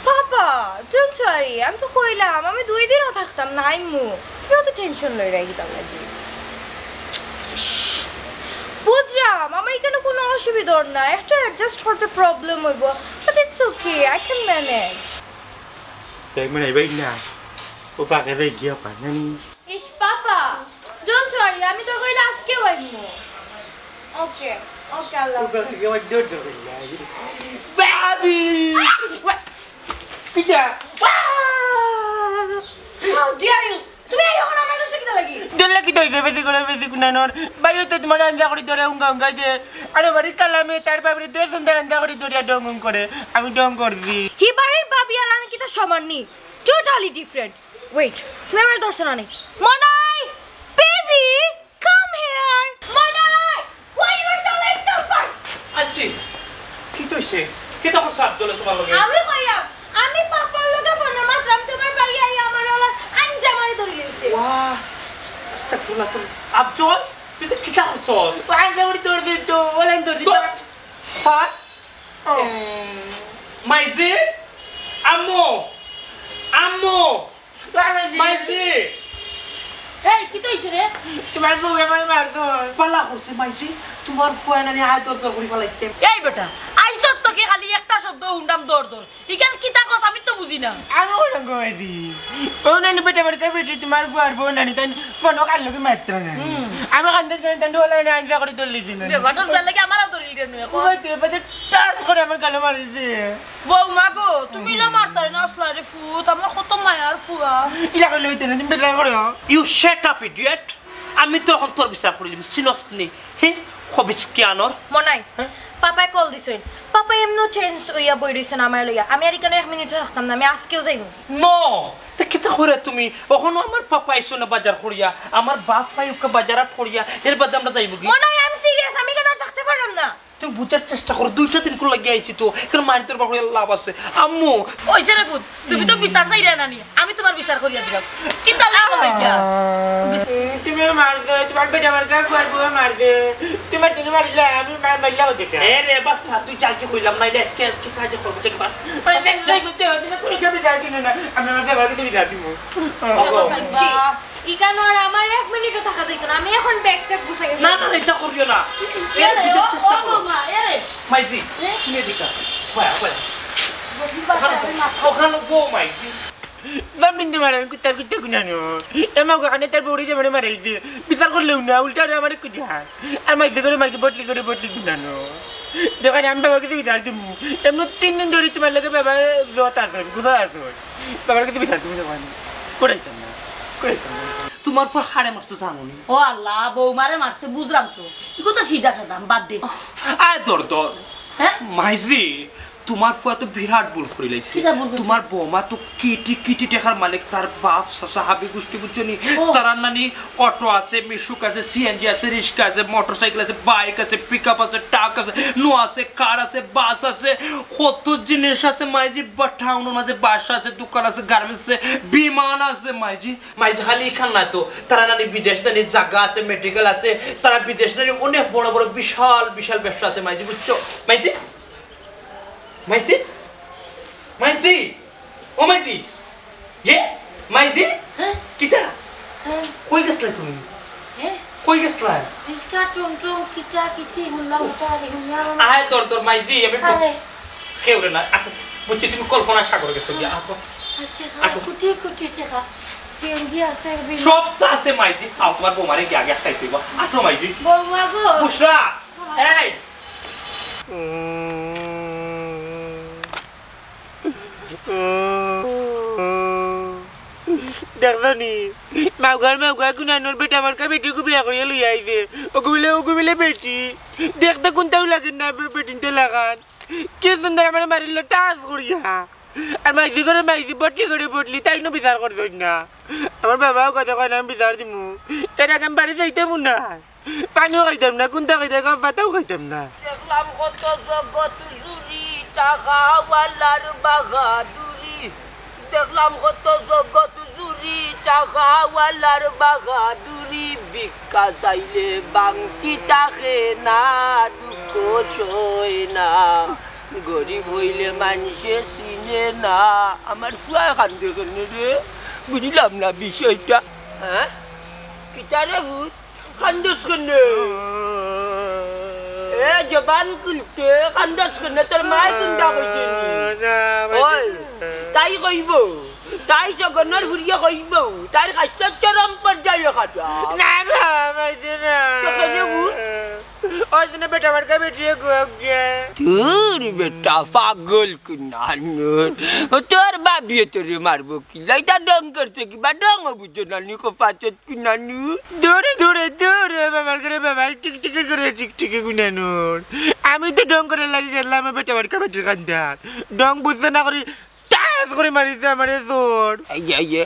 বাবা, don't worry, আমি তো কইলাম আমি দুই দিনও থাকতাম না, আইমু। তুমি অত tension লইরায় কিতার লাগি? ইস, বুঝলাম, আমার ইখানো কুনু অসুবিধা অর না, একটু adjust করতে problem অইবো, but it's okay, I can manage. তাই মানে ভাই না, ও পাকে যাই গিয়া পায় না নি। ইস, পাপা, don't worry, আমি তোর কইলে আজকেও আইমু। ওকে, ওকে, আল্লাহ হাফেজ। ওকে, ওকে, ওকে, ওকে। ভাবি! কিতা? How dare you? তুমি এই অখন আমার কাছে কিতা লাগি? দল্লা কিতা অইছে? বেশি করে বেশি কুনানোর। ভাই, ও তো তুমার আন্দা করি ধরে উঙ্গা উঙ্গা যে। আরে বাড়ি কালামে তার বাপরে দুই সুন্দর আন্দা করি ধরিয়া ডং উং করে। আমি ডং করছি। হি বাড়ির ভাবি আর আমি কিতা সমান নি? Totally different. Wait, তুমি আমারে ধরছো না নি? মনাই, baby, come here. Monai, why you are so late? Come first. আচ্ছি, কিতা অইছে? কিতা করছে আফজলে তুমার লগে? আমি কইরাম, আমি পাপার লগে ফোনো মাতরাম, তুমার ভাইয়ে আইয়া আমার অলার আঞ্জা মারি ধরি লইছে। ওয়া, আস্তাগফিরুল্লাহ, আস্তাগফিরুল্লাহ। আফজল, তুই তো কিতা করছস? ও আঞ্জা মারি ধরি দিত, ওলাইন ধরি দিত। স্যার? ও। এ, মাইজি? আম্মু! আম্মু! মাইজি! এই, কিতা অইছে রে? তুমার বউয়ে আমারে মারছইন। বালা করছে মাইজি, তুমার ফুয়ায় নানি আয় দর দর করি ফালাইতে। এই বেটা, আইছত তো কি খালি একটা শব্দ হুনরাম দর দর। ইখান কিতা কস আমি তো বুঝি না। আমি ওরকম কমাইছি। ও নানি বেটা আমার কাছে বেটি তুমার ফুয়ার বউ নানি তাই ফোনও কার লগে মাত্র নানি। হুম। আমি কান্দে কান্দে তাই ওলা নানি আইসা করে দৌড় লিছি নানি। বেটা তার লাগি আমারও দৌড় লিছে নয়। ও ভাই তুই বাজে টাস করে আমার গালে মারিছে। বউ মা গো, তুমি ইলা মারতায় না আসলা রে ফুত, আমার কত মায়ার ফুয়া। ইলা করলে হইতো না, তুমি বেজার করো। You shut up, idiot. আমি তো এখন তোর বিচার করিলিমু, চিনস নি? হে, খবিস কিয়ানর? মনাই, হ্যাঁ? পাপায় কল দিছইন। পাপায় এমনও টেন্স অইয়া বই রইছইন আমায় লইয়া। আমি আর ইখানো এক মিনিটও থাকতাম না, আমি আজকেও যাইমু। নো, তে কিতা করে তুমি? অখনো আমার পাপা আইছো না বাজার করিয়া, আমার বাপ ভাই ওকে বাজার আট করিয়া, এর বাদে আমরা যাইমু কি? মনাই, I'm serious, আমি ইখানো আর থাকতে পারলাম না। তুমি বুঝার চেষ্টা করো, দুইটা দিন করে লাগিয়া আইছি তো, এখানে মারি তোর বাপরে লাভ আছে। আম্মু। ওই যে রে পুত, তুমি তো বিচার চাইরায় না নি, আমি তুমার বিচার করিয়া দিলাম। কিতা লাগি বলে গিয়া? তুমি মার দে, তুমার বেটা মার দে, ফুয়ার বউ মার দে। তুমার দিনে মারিলে আমি মার মারিলা হতে কে? এ রে বাচ্চা, তুই যাকে কইলাম না, এটা আজকে আজকে কাজে করবো, দেখবা। ওই দেখ, দেখ, দেখ, দেখ, কোনো কেউ বিচার দিল না। আমি আমার বাবার কাছে বিচার দিব। বাবা। বুঝছি। ইখানো আর আমার এক মিনিটও থাকা যাইতো না। আমি এখন ব্যাগ ট্যাগ গুছাই না, না, না, এটা করিও না। এ, এর রে, ভিতর ও, চেষ্টা ও করো। মামা, এ রে। মাইজি, এ? তুমি এদিকে। বয়া, বয়া। গভীর বাসা, আমি মাথা ওখানে গো, মাইজি। জমিন তোমার আমি কুত্তার কুত্তা কুনানো। এ মা গো, এখানে তার বউরে যে মানে মারাইছে। বিচার করলেও না, উল্টা আরো আমারে কুদি হার। আর মাইজি করে মাইজি বটলি করে বটলি কুনানো। দেখো, আমি বাবার কাছে বিচার দিমু। এমনি তিন দিন ধরে তোমার লগে বাবা জত আছইন, গুছা আছইন। বাবার কাছে বিচার দিমু যখন। করাইতাম না, করাইতাম না। তোমার পর হারে মারছে জানো নি? ও আল্লাহ, বউ মারে মারছে বুঝলাম তো। ইগু তো সিধা সাদা, বাদ দে। আয় দর দর। হ্যাঁ? মাইজি, তোমার ফুয়া তো বিরাট ভুল করিলাইছে। কিতা ভুল করছে? তোমার বৌমা তো কিটি কিটি টেকার মালিক, তার বাপ চাচা হাবি গুষ্টি বুঝছো নি? ও। তারার নানি অটো আছে, মিশুক আছে, সিএনজি আছে, রিক্সা আছে, মোটরসাইকেল আছে, বাইক আছে, পিকআপ আছে, ট্রাক আছে, নো আছে, কার আছে, বাস আছে, কত জিনিস আছে মাইজি। বা টাউনের মাঝে বাসা আছে, দোকান আছে, গার্মেন্টস আছে, বিমান আছে মাইজি। মাইজি খালি ইখান না তো, তারা নানি বিদেশ নানি জাগা আছে, মেডিকেল আছে, তারা বিদেশ নানি অনেক বড় বড় বিশাল বিশাল ব্যবসা আছে মাইজি, বুঝছো? মাইজি, মাইজি, মাইজি, ও মাইজি, এ মাইজি, হ্যাঁ? কিতা? হ্যাঁ। কই গেছলায় তুমি? হ্যাঁ? কই গেছলায়? রিক্সা, টমটম, কিতা কিতি হুনলাম, ওটা আর হুনলাম না। আয় তোর, তোর মাইজি, আমি বুঝ-, আরে। কেউ রে না, আ, বুঝছি তুমি কল্পনার সাগরে গেছো গিয়া। আ, আচ্ছা, আ, কুটি কুটি টেকা। সিএনজি আছে, বিমান। সব তো আছে মাইজি। আও, তোমার বৌমারে গিয়া আগে আটকাইতে অইবো। আটো মাইজি। বৌমা গো। বুশরা, হ্যাঁ। এই। দেখছো নি? মাউগার মাউগা কুনানোর বেটা আমার কা বেটি গু বিয়া করিয়া লইয়া আইছে। ওগু বিলে, ওগু বিলে বেটি। দেখতে কুনটাও লাগে না, বে-, বেটিন তো লাগান। কি সুন্দর আমারে মারিল টাস করিয়া। আর মাইজি করে মাইজি, বটলি করে বটলি, তাইন বিচার করছইন না। আমার বাবাও কথা কয় না, আমি বিচার দিমু। এর আগে আমি বাড়ি যাইতামও না। পানিও খাইতাম না, কুন্তা খাইতাম, গম পাতাও খাইতাম না। দেখলাম কত জগৎ জুড়ি টাকাওয়ালার বাহাদুরি, দেখলাম কত জগৎ জুড়ি টাকাওয়ালার বাহাদুরি, ভিক্ষা চাইলে বাংতি থাকে না, দুঃখ সয় না, গরিব হইলে মানষে চিনে না। আমার ফুয়া কান্দে কেনে রে? বুঝলাম না বিষয়টা। হ্যাঁ, কিতা রে ভূত? কান্দস কেনে? এ জবান খুলতে কান্দস কেনে? তোর মায় কুন্তা কইছে নি? না, আমার ওই, কিছু না। তাই কইব, তাই জগনর ফুরিয়ে কইব, তার কাছে চরম পর্যায়ে খাটা। না, না, আমার কিছু না। তো কেনে ভূত? ওই জন্য বেটা আমার কাছে বেটিয়ে গো গিয়ে। তোর বেটা পাগল কুনানোর। ও তোর বাবিয়ে তোরে মারবো কিলা? ইতা ঢং করছে কিবা? ঢং বুঝো না নি কপাচত কুনানু। দৌড়ে, দৌড়ে, দৌড়ে, বাবার ঘরে বাবা, টিকটিকি করে টিকটিকি কুনানোর। আমি তো ঢং করে লাগি গেলাম, আমার বেটা আমার কাছে বেটির কান্দাত। ঢং বুঝতে না করি, টাস করে মারিছে আমারে চোর। আইয়ে, আইয়ে।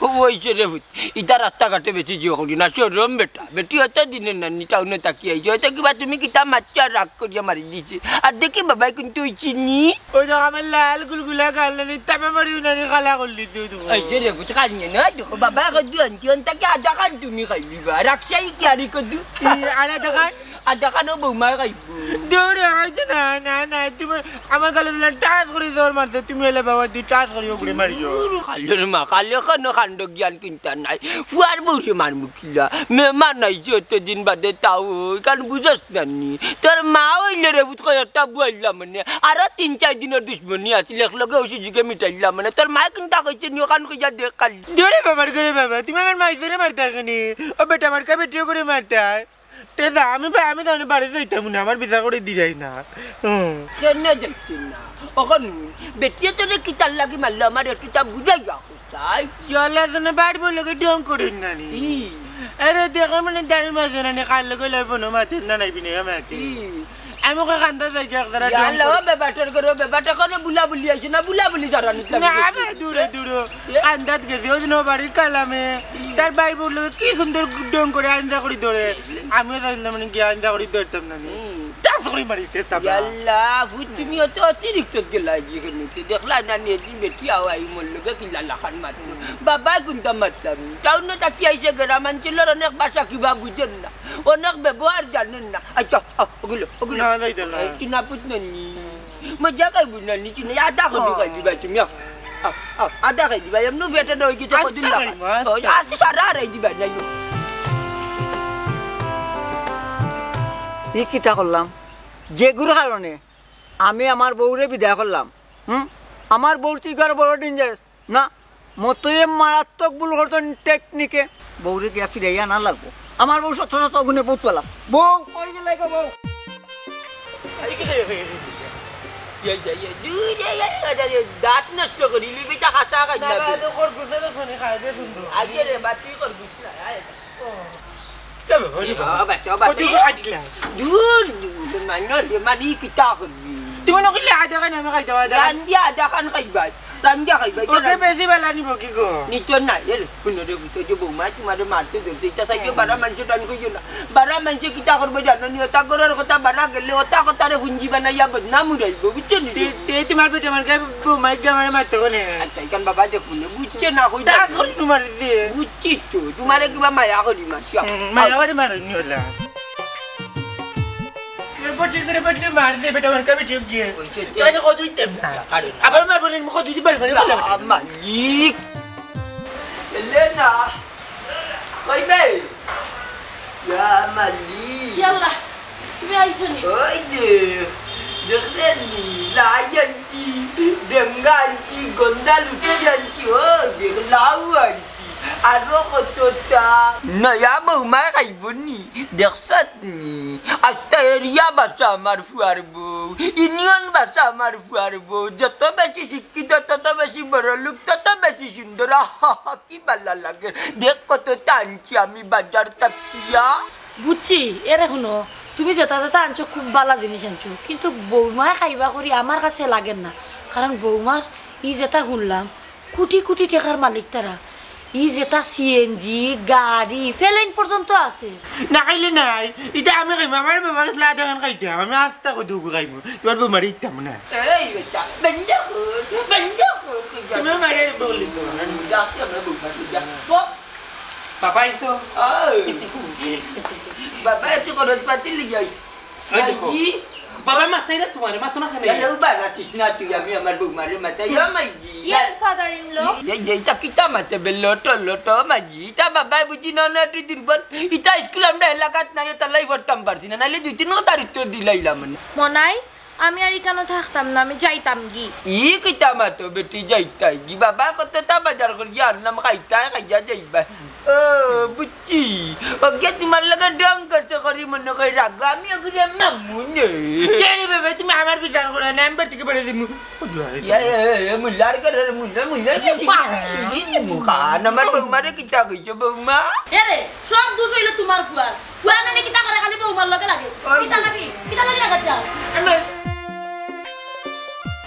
ও, ওইছে রে ভূত। ইতা রাস্তাঘাটে বেশি জিও করি না, শরম বেটা। বেটি অত দিনে নানি টাউনে থাকি আইছে। অত কিবা তুমি কিতা মাতছো আর রাগ করিয়া মারি দিছে। আর দেখি বাবাই কিন্তু ওই চিনি। ওই দেখো আমার লাল গুলগুলা গাল নানি তামা মারি নানি কালা করলি তুই দেখো। এই যে রে, বুঝ কানিয়ে না, দেখো বাবা কদু আনছি, অন তাকে আধা খান তুমি খাইলিবা। রাখছাই কি আরি কদু? কি আলাদা খান? আদা খানো বৌমায় খাইবো। দৌড়ে হয়তো না, না, না, তুমি আমার গালে দিলে টাচ করে জোর মারতে, তুমি এলে বাবা দি টাচ করিও ঘুরে মারিও। কালের মা, কালে খানো কাণ্ড জ্ঞান চিন্তা নাই। ফুয়ার বউরে মারমু কিলা? মেহমান আইছে অতদিন বাদে, তাও ইখান বুঝস না নি? তোর মা অইলে রে বুঝ কয় একটা বুয়াইলাম মানে, আরো তিন চাইর দিনর দুশমনি আছিল, একলগে অউ সুযোগে মিটাইলাম মানে। তোর মায় কিতা কইছে নি অখান কইয়া দেখ কালি। দৌড়ে বাবার ঘরে বাবা, তুমি আমার মাইজরে মারতে কেনে? ও বেটা আমার কা বেটিও করে মারতে হয়। তে যা, আমি বা-, আমি তাহলে বাড়ি যাইতাম না, আমার বিচার করে দিলাই না। হুম। কেনে যাইতে না? অখন বেটিয়ে তোরে কিতার লাগি মারলো, আমার একটু তা বুঝাইয়া কও চাই। ইয়াল্লা, জনে বাড়ি বললে কি ঢং করিস না নি? ই। আরে দেখো মানে দাঁড়িয়ে মাঝে না নি, কার লগে লাই ফোনও মাতের না, নাই বিনে আমাকে। ই। আমি ওকে কান্দা যাই গিয়া একদারা ঢং ইয়াল্লা, করি। ও বেবাটার করে, বেবাটা কোনো বুলা বুলি আইছে না, বুলা বুলি যারা নিতে না, আমি দূরে দূরে এ? কান্দাত গেছি, ওই দিন ও বাড়ির কালামে, তার বাড়ি বললো কি সুন্দর ঢং করে আইন্দা করি ধরে। আমিও যাইলাম মানে গিয়া আইন্দা করি ধরতাম না নি। হুম। টাচ করে মারিছে তাবা। ইয়াল্লা, ভূত তুমি অত অতিরিক্ত গেলা গিয়ে নিতে। দেখলা না নি, এদিন বেটি আও আই মোর লগে কিলা লাখান মারতো। বাবা কুন্তা মারতাম। টাউনো থাকি আইছে, গ্রামাঞ্চলর অনেক ভাষা কিবা বুঝেন না। অনেক ব্যবহার জানেন না। আচ্ছা, আ, ওগুলো, ওগুলো। না, যাইতো না। এই চিনা পুত না নি। মজা খাইবো না নি, চিনা, আদা খাবি খাই দিবা তুমি, আ, আ, আ, আদা খাই দিবা, এমনও পেটে না হয়ে গেছে, আস্তা কদিন লাগা। খাইবো, আস্তা। ওই, আজ সারা হারাই দিবা, যাই হোক। ই কিতা করলাম? যেগুর কারণে আমি আমার বউরে বিদায় করলাম। হুম? আমার বউর তো ইগার বড় ডেঞ্জার। না, মতয়ে মারাত্মক ভুল করতো টেকনিকে। বউরে গিয়া ফিরাইয়া আনা লাগবো। আমার বউ শত শত গুণে বহুত ভালা। বউ, কই গেলে গো বউ? এই যে, এই যে, এই যে, এই যে, দুই, এই, এই, এই, এই, দাঁত নষ্ট করি, লিবিটা খাসা খাই না। বাবা, তো খরগোশে তো শুনি খাই দে সুন্দর। আগে রে, বা তুই খরগোশ না, আয়। ও। কে বাবা, ও বাবা। বাবা, বাবা, কত এই খাটিলা? দূর, দূর, মানুষ, মারি কিতা করবি? তুমি নকিলে আধা খান আমি খাইতে পারতাম। রান্দিয়া আধা খান খাইবাই। রান্দিয়া খাইবাই, ওকে রান্দিয়া। বেশি বেলা নিব কি গো? নিত না, এর হুনো রে, বুঝছো যে বৌমা, তোমারে মারতে ধরতে, ইটা চাইও বারা মানষে টান কইও না। বারা মানষে কিতা করবো জানো নি? ওটা করার কথা, বারা গেলে ওটা কথারে হুঞ্জি বানাইয়া বদনাম উড়াইবো, বুঝছো নি? তে, তে তোমার বেটা আমার গায়ে বৌমা গিয়ে আমারে মারতে কোনে? আচ্ছা, এখান বাবা দেখুন, বুঝছে না, কই তা দেখুন। এখন তোমার দিয়ে। বুঝছি তো, তোমারে কিবা মায়া করি মারছি। হুম, মায়া করি মারো নি ওলা। বটি করে বটি মার দে বেটা, আমার কাছে ঠিক গিয়ে। ওই যে তাহলে কত দিতাম না। কারণ আবার মারবো না, কত দিতে পারবো না, বলে। আ, মালিক। এলে না। কই বে? ইয়া মালিক। ইয়াল্লা, তুমি আইছো নি? ওই যে, দেখলেন নি? লাই আনছি, বেঙ্গা আনছি, গন্ডা লুচি আনছি, ও দেখ, লাউ আনছি। আরো কতটা। নয়া বৌমা খাইব নি? দেখছত নি? আস্তা এরিয়া বাসা আমার ফুয়ার বউ, ইউনিয়ন বাসা আমার ফুয়ার বউ। যত বেশি শিক্ষিত, তত বেশি বড় লোক, তত বেশি সুন্দর। আহা, কি বালা লাগে। দেখ কতটা আনছি আমি বাজার থাকিয়া। বুঝছি, এরে হুনো, তুমি যেটা যেটা আনছো খুব বালা জিনিস আনছো, কিন্তু বৌমায় খাইবা করি আমার কাছে লাগের না, কারণ বৌমার ই যেটা হুনলাম কোটি কোটি টেকার মালিক তারা। ই যেটা সিএনজি, গাড়ি, প্লেন পর্যন্ত আছে। না খাইলে নাই, ইটা আমি খাইমু, আমার বাবা গেছলা আধা খান খাইতাম, আমি আস্তা কত খাইমু, তোমার বৌমারে দিতাম না। এই বেটা, বন্ধ কর, বন্ধ কর, কই যা? তুমি আমারে বলি তো। যা, তুই আমার বৌমা, তুই যা। ও। বাবা আইছো? ও। বাবা, একটু খরচ পাতি লিয়ে আইস। এই দেখো। কি? বাবা, মাথায় না তোমার, মাথা না খানে। তাহলে উবা না, চিস না তুই, আমি আমার বৌমারে মাথায়, ও Maiji. Yes, father in law. এই, এই, ইটা কিতা মাতে বে, লটো, লটো, মাইজি। ইটা বাবায় বুঝি না, না, তুই দুর্বল। ইটা স্কুল আমরা এলাকাত নাই, ইটা লাই পড়তাম পারছি না, নাইলে দুই তিন কথার উত্তর দিলাইলাম মানে। মনাই, আমি আর ইকানো থাকতাম না, আমি যাইতাম গি। ই কিতা মাতো বেটি, যাইতাই গি? বাবা কতটা বাজার করিয়া আনলাম, খাইতায় খাইয়া যাইবা। ও, বুঝছি। ওকে তোমার লগে ঢং করছে করি মনে করি রাখবো, আমি ওগুলো মামু নেই। কে রে বাবা, তুমি আমার বিচার করো না, আমি বাড়ি থেকে বেরিয়ে দিমু। ইয়া, ইয়া, ইয়া, ইয়া, মুল্লার করে, মুল্লা, মুল্লা, ইয়া, বেশি, বাবা। বেশি, বেশি, মুখা। আমার বৌমারে কিতা কইছো, বৌমা? এ রে, সব দোষ হইলো তোমার ফুয়ার। ফুয়া নানি কিতা করে খালি বৌমার লগে লাগে। ওই কিতা লাগি? কিতা লাগি লাগাত যাও?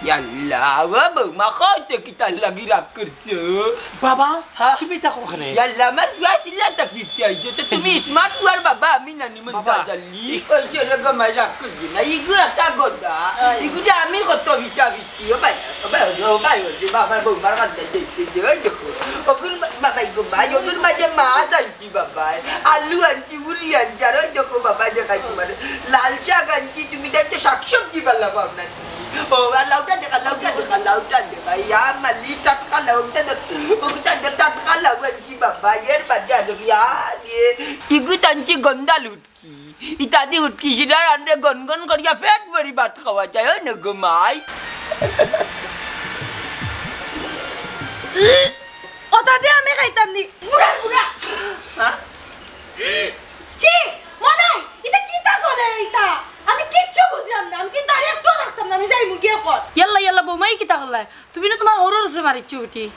ইয়াল্লা, ও বৌমা, কইতে কিতা লাগি রাগ করছো? বাবা, হ্যাঁ? তুমি তা ওখানে? ইয়াল্লা, আমার ফুয়া সিলা তা কিতা আইছো? তো তুমি স্মার্ট ফুয়ার বাবা, আমি নানি মন বাবা। তা জানি। ওই যে রে গো, মাই রাগ করবি না। ইগু একটা গদা। এই। ইগু যে আমি কত বিচা বিচি। ও ভাই, ও ভাই, ও ভাই, ও যে বাবার বৌমার কাছে দেখতে যে, ওই দেখো। ওগুন বা-, বাবা, ইগু ভাই, ওগুন মাঝে মাছ আনছি বাবা। আলু আনছি, উলি আনছি, আর ওই দেখো বাবা, দেখাই তোমারে। ও, আর লাউটা দেখা, লাউটা দেখা, লাউটা দেখা। ইয়া মালি, টাটকা লাউটা দেখ। ও, টাটকা, টাটকা লাউ আনছি বাবা, এর বাদে আর ইয়া, ইয়ে। ইগু টানছি গন্ডা লুটকি। ইতাদি উটকি শিরার আন্ডে গন গন করিয়া পেট ভরি ভাত খাওয়া যায়, অয় না গো মাই? ওটা দিয়ে আমি খাইতাম নি। বুড়া, বুড়া। হ্যাঁ? ছি, মনাই, ইটা কিতা চলে ইটা? আমি কিচ্ছু বুঝলাম না। আমি কিন্তু আর একটু রাখতাম না। আমি যাইমু গিয়া পর। ইয়াল্লা, ইয়াল্লা, বৌমাই কিতা করলায়? তুমি না তুমার হউরর উপরে মারিচ্ছ বেটি।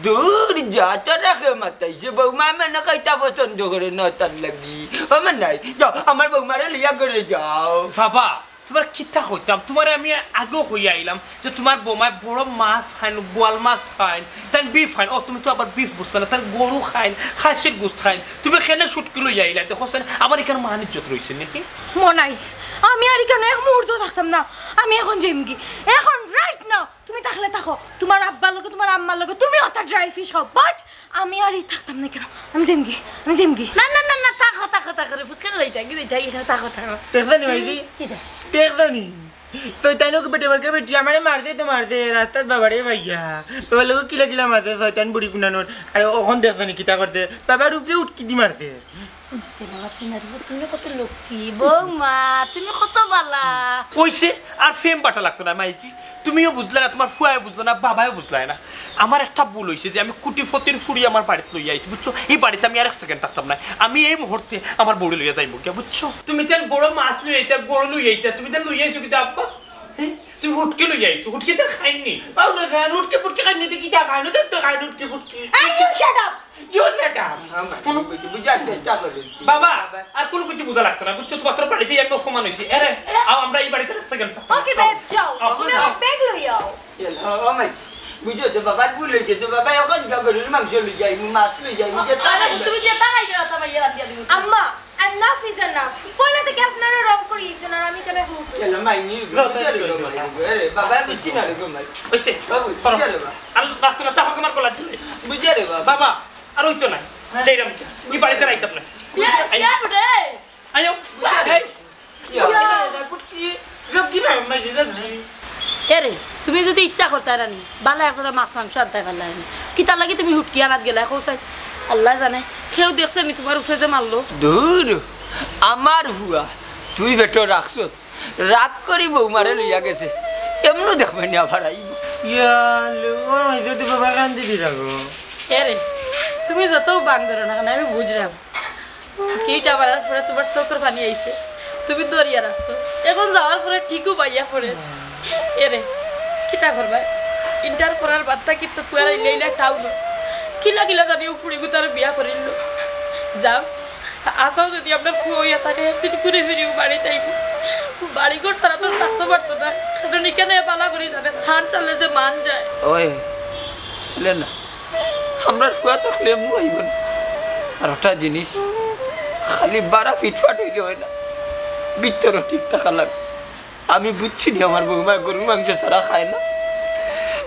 দূর যা, তোরা কে মাতাইছে? বৌমা মানে খাইতা পছন্দ করে না, তার লাগি। ও মনাই, যাও, আমার বৌমারে লইয়া ঘরে যাও। বাবা, তুমার কিতা কইতাম? তুমারে আমি আগেও কইয়া আইলাম যে তুমার বৌমায় বড় মাছ খাইন, গোয়াল মাছ খাইন, তাইন beef খাইন। ও, তুমি তো আবার beef বুঝতা না, তাইন গরু খাইন, খাসির গোস্ত খাইন। তুমি কেনে শুটকি লইয়া আইলা? দেখো সেন, আমার ইখান মান ইজ্জত রইছে নাকি? মনাই, আমি আর ইখানো এক মুহূর্ত থাকতাম না। আমি এখন যাইমুগি, এখন right now। তুমি থাকলে থাকো, তুমার আব্বার লগে, তুমার আম্মার লগে, তুমি অতা dry fish খাও, but আমি আর ই থাকতাম না কেন? আমি যাইমুগি, আমি যাইমুগি। না, না, না, না, থাকো, থাকো, থাকো রে, ফুট কেন যাইতা, কি যাইতা, এখানে থাকো, থাকো। দেখছনি ভাইজি? কিতা? দেখছনি? শয়তানও কি বেটি মার্কা বেটি, আমারে মারছে তো মারছে, রাস্তাত বাবারে ভাইয়া। বাবার লগে কিলা কিলা মারছে, শয়তান বুড়ি কুনানোর। আর অখন দেখছনি কিতা করছে, বাবার উপরে উটকি দি মারছে। তুমি কত লক্ষ্মী, বৌমা, তুমি কত বালা। অইছে, আর ফেম বাটা লাগতো না, মাইজি। তুমিও বুঝলা না, তুমার ফুয়ায়ও বুঝলা না, বাবায়ও বুঝলা না। আমার একটা ভুল অইছে যে আমি কুটিপতির ফুড়ি আমার বাড়িত লইয়া আইছি, বুঝছো? ই বাড়িত আমি আর এক second থাকতাম না। আমি এই মুহূর্তে আমার বউরে লইয়া যাইমু গিয়া, বুঝছো? তুমি তেন বড় মাছ লইয়া আইতা, গরু লইয়া আইতা, তুমি তেন লইয়া আইছো কিতা আব্বা? হ্যাঁ? তুমি হুটকি লইয়া আইছো, হুটকি তেন খাইননি। বাবুরে খান, হুটকি ফুটকি খাইননি তো কিতা খাইন? ওদের তো খাইন হুটকি ফুটকি। এই, you shut up! You shut up! বুঝার চেষ্টা করো। বাবা, আর কোনো কিছু বুঝা লাগতো না, বুঝছো? তুমার তোর বাড়িতেই আমি অপমান অইছি। এরে, আও, আমরা এই বাড়িতে এক second থাকতাম। Okay, babe, যাও। আও, তুমি আও। আমার ব্যাগ লই আও। ও, ও মাই, বুঝছো তো, বাবার ভুল অই গেছে। বাবা, অখন গরুর মাংস লই যাইমু, মাছ লই যাইমু, যে তাই আরে, তুমি যে তাই খাইবে, তা ভাইয়া রান্ধিয়া দিমু। আম্মা, enough is enough। পয়লা থেকে আপনারা রং করিয়েছেন, আর আমি কেন ভুল করি? চলো, মাই, নি, বুঝে রে গো, মাই, রে গো। আরে, বাবা, বুঝছি না রে গো, মাই। অইছে? বাবু, করো। বুঝে রে বা। আর রাখতো না, তাহলে আমার গলা ধরে। বুঝে রে বাবা। বাবা, আর অইতো না। হ্যাঁ। যাইরাম। ই বাড়িতে রাইতাম না। ইয়া, আই- ইয়া, রে। আইও। বুঝে রে। এই। ইয়া। ইয়া। বুঝে রে, বুঝে রে। এরে, তুমি যদি ইচ্ছা করতায় রানি, বালা একজনের মাছ মাংস আনতায় পারলায় নি। কিতার লাগি তুমি হুটকি আনাত গেলায়, কও চাই? আল্লায় জানে, কেউ দেখছে নি তুমার উপরে যে মারলো? দূর, আমার ফুয়া, তুই বেটো রাখছত। রাগ করি বউমারে লইয়া গেছে, এমনও দেখবে নি আবার আইব। ইয়া, লো, ও, যদি বাবা কান্দি দিরা গো। এরে, তুমি যত বান ধরো না কেন, আমি বুঝলাম। কিতা বলার পরে তুমার চোখর পানি আইছে, তুমি দরিয়া রাখছো, এখন যাওয়ার পরে ঠিকও বাইয়া পড়ে। এরে, কিতা করবা? ইন্টার পড়ার বাদ থাকি তো ফুয়ার ইলা ইলা টাউন। কিলা কিলা জানি ও ফুড়ি গুতার বিয়া করিল। যাও, আসাও যদি আপনার ফুয়া অইয়া থাকে, একদিন ঘুরে ফিরিও বাড়িত আইব। বাড়িঘর ছাড়া তো থাকতে পারতো না, কারণ ইখানে বালা করি জানে, ধান চালে যে মান যায়। ওই, এলে না। আমরার ফুয়া থাকলে এমু আইব না। আর একটা জিনিস, খালি বারা ফিটফাট অইলে অয় না, ভিতরও ঠিক থাকা লাগে। আমি বুঝছি নি আমার বউমায় গরুর মাংস ছাড়া খায় না,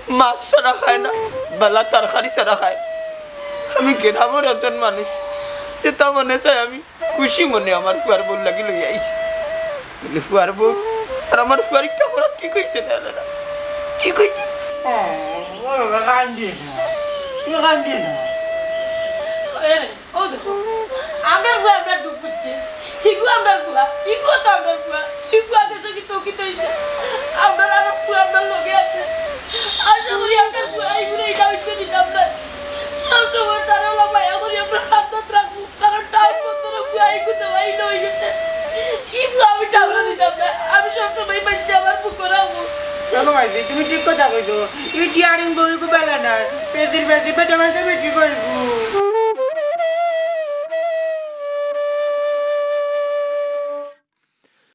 মাছ ছাড়া খায় না, বালা তরকারি ছাড়া খায়। আমি গ্রামর একজন মানুষ, যেতা মনে চায় আমি খুশি মনে আমার ফুয়ার বউর লাগি লইয়া আইছি। বলে, "ফুয়ার বউ, আর আমার ফুয়ার একটা করা ঠিক অইছে না, না, না। ঠিক অইছে না।" ও, ও বাবা, কান্দিস না। তুই কান্দিস না। এ, ও দেখো, আমরার ফুয়া আমরার দুখ বুঝছে। ঠিকও আমরার ফুয়া, ঠিকও তো আমরার ফুয়া। এই ফুয়া গেছে কি তো কি তো অইছে? আমরার আর ফুয়া আমরার লগে আছে। আশা করি আমরার ফুয়া এই ঘুরে এটা অইতে দিতাম না। সব সময় তারা ওলা মায়া করি আমরা কান্দাত রাখবো। কারণ টাউন বন্দরে ফুয়া এই ঘুরতে বাইরে অই গেছে। এই ফুয়া আমি টাউনে দিতাম না। আমি সব সময় বাচ্চা আমার বুক করাবো। চলো ভাই, তুমি ঠিক কথা কইছো। এই চেয়ারিং বউগু বালা না। পেদির পেদি পেটে মাসে বেটি কইবো।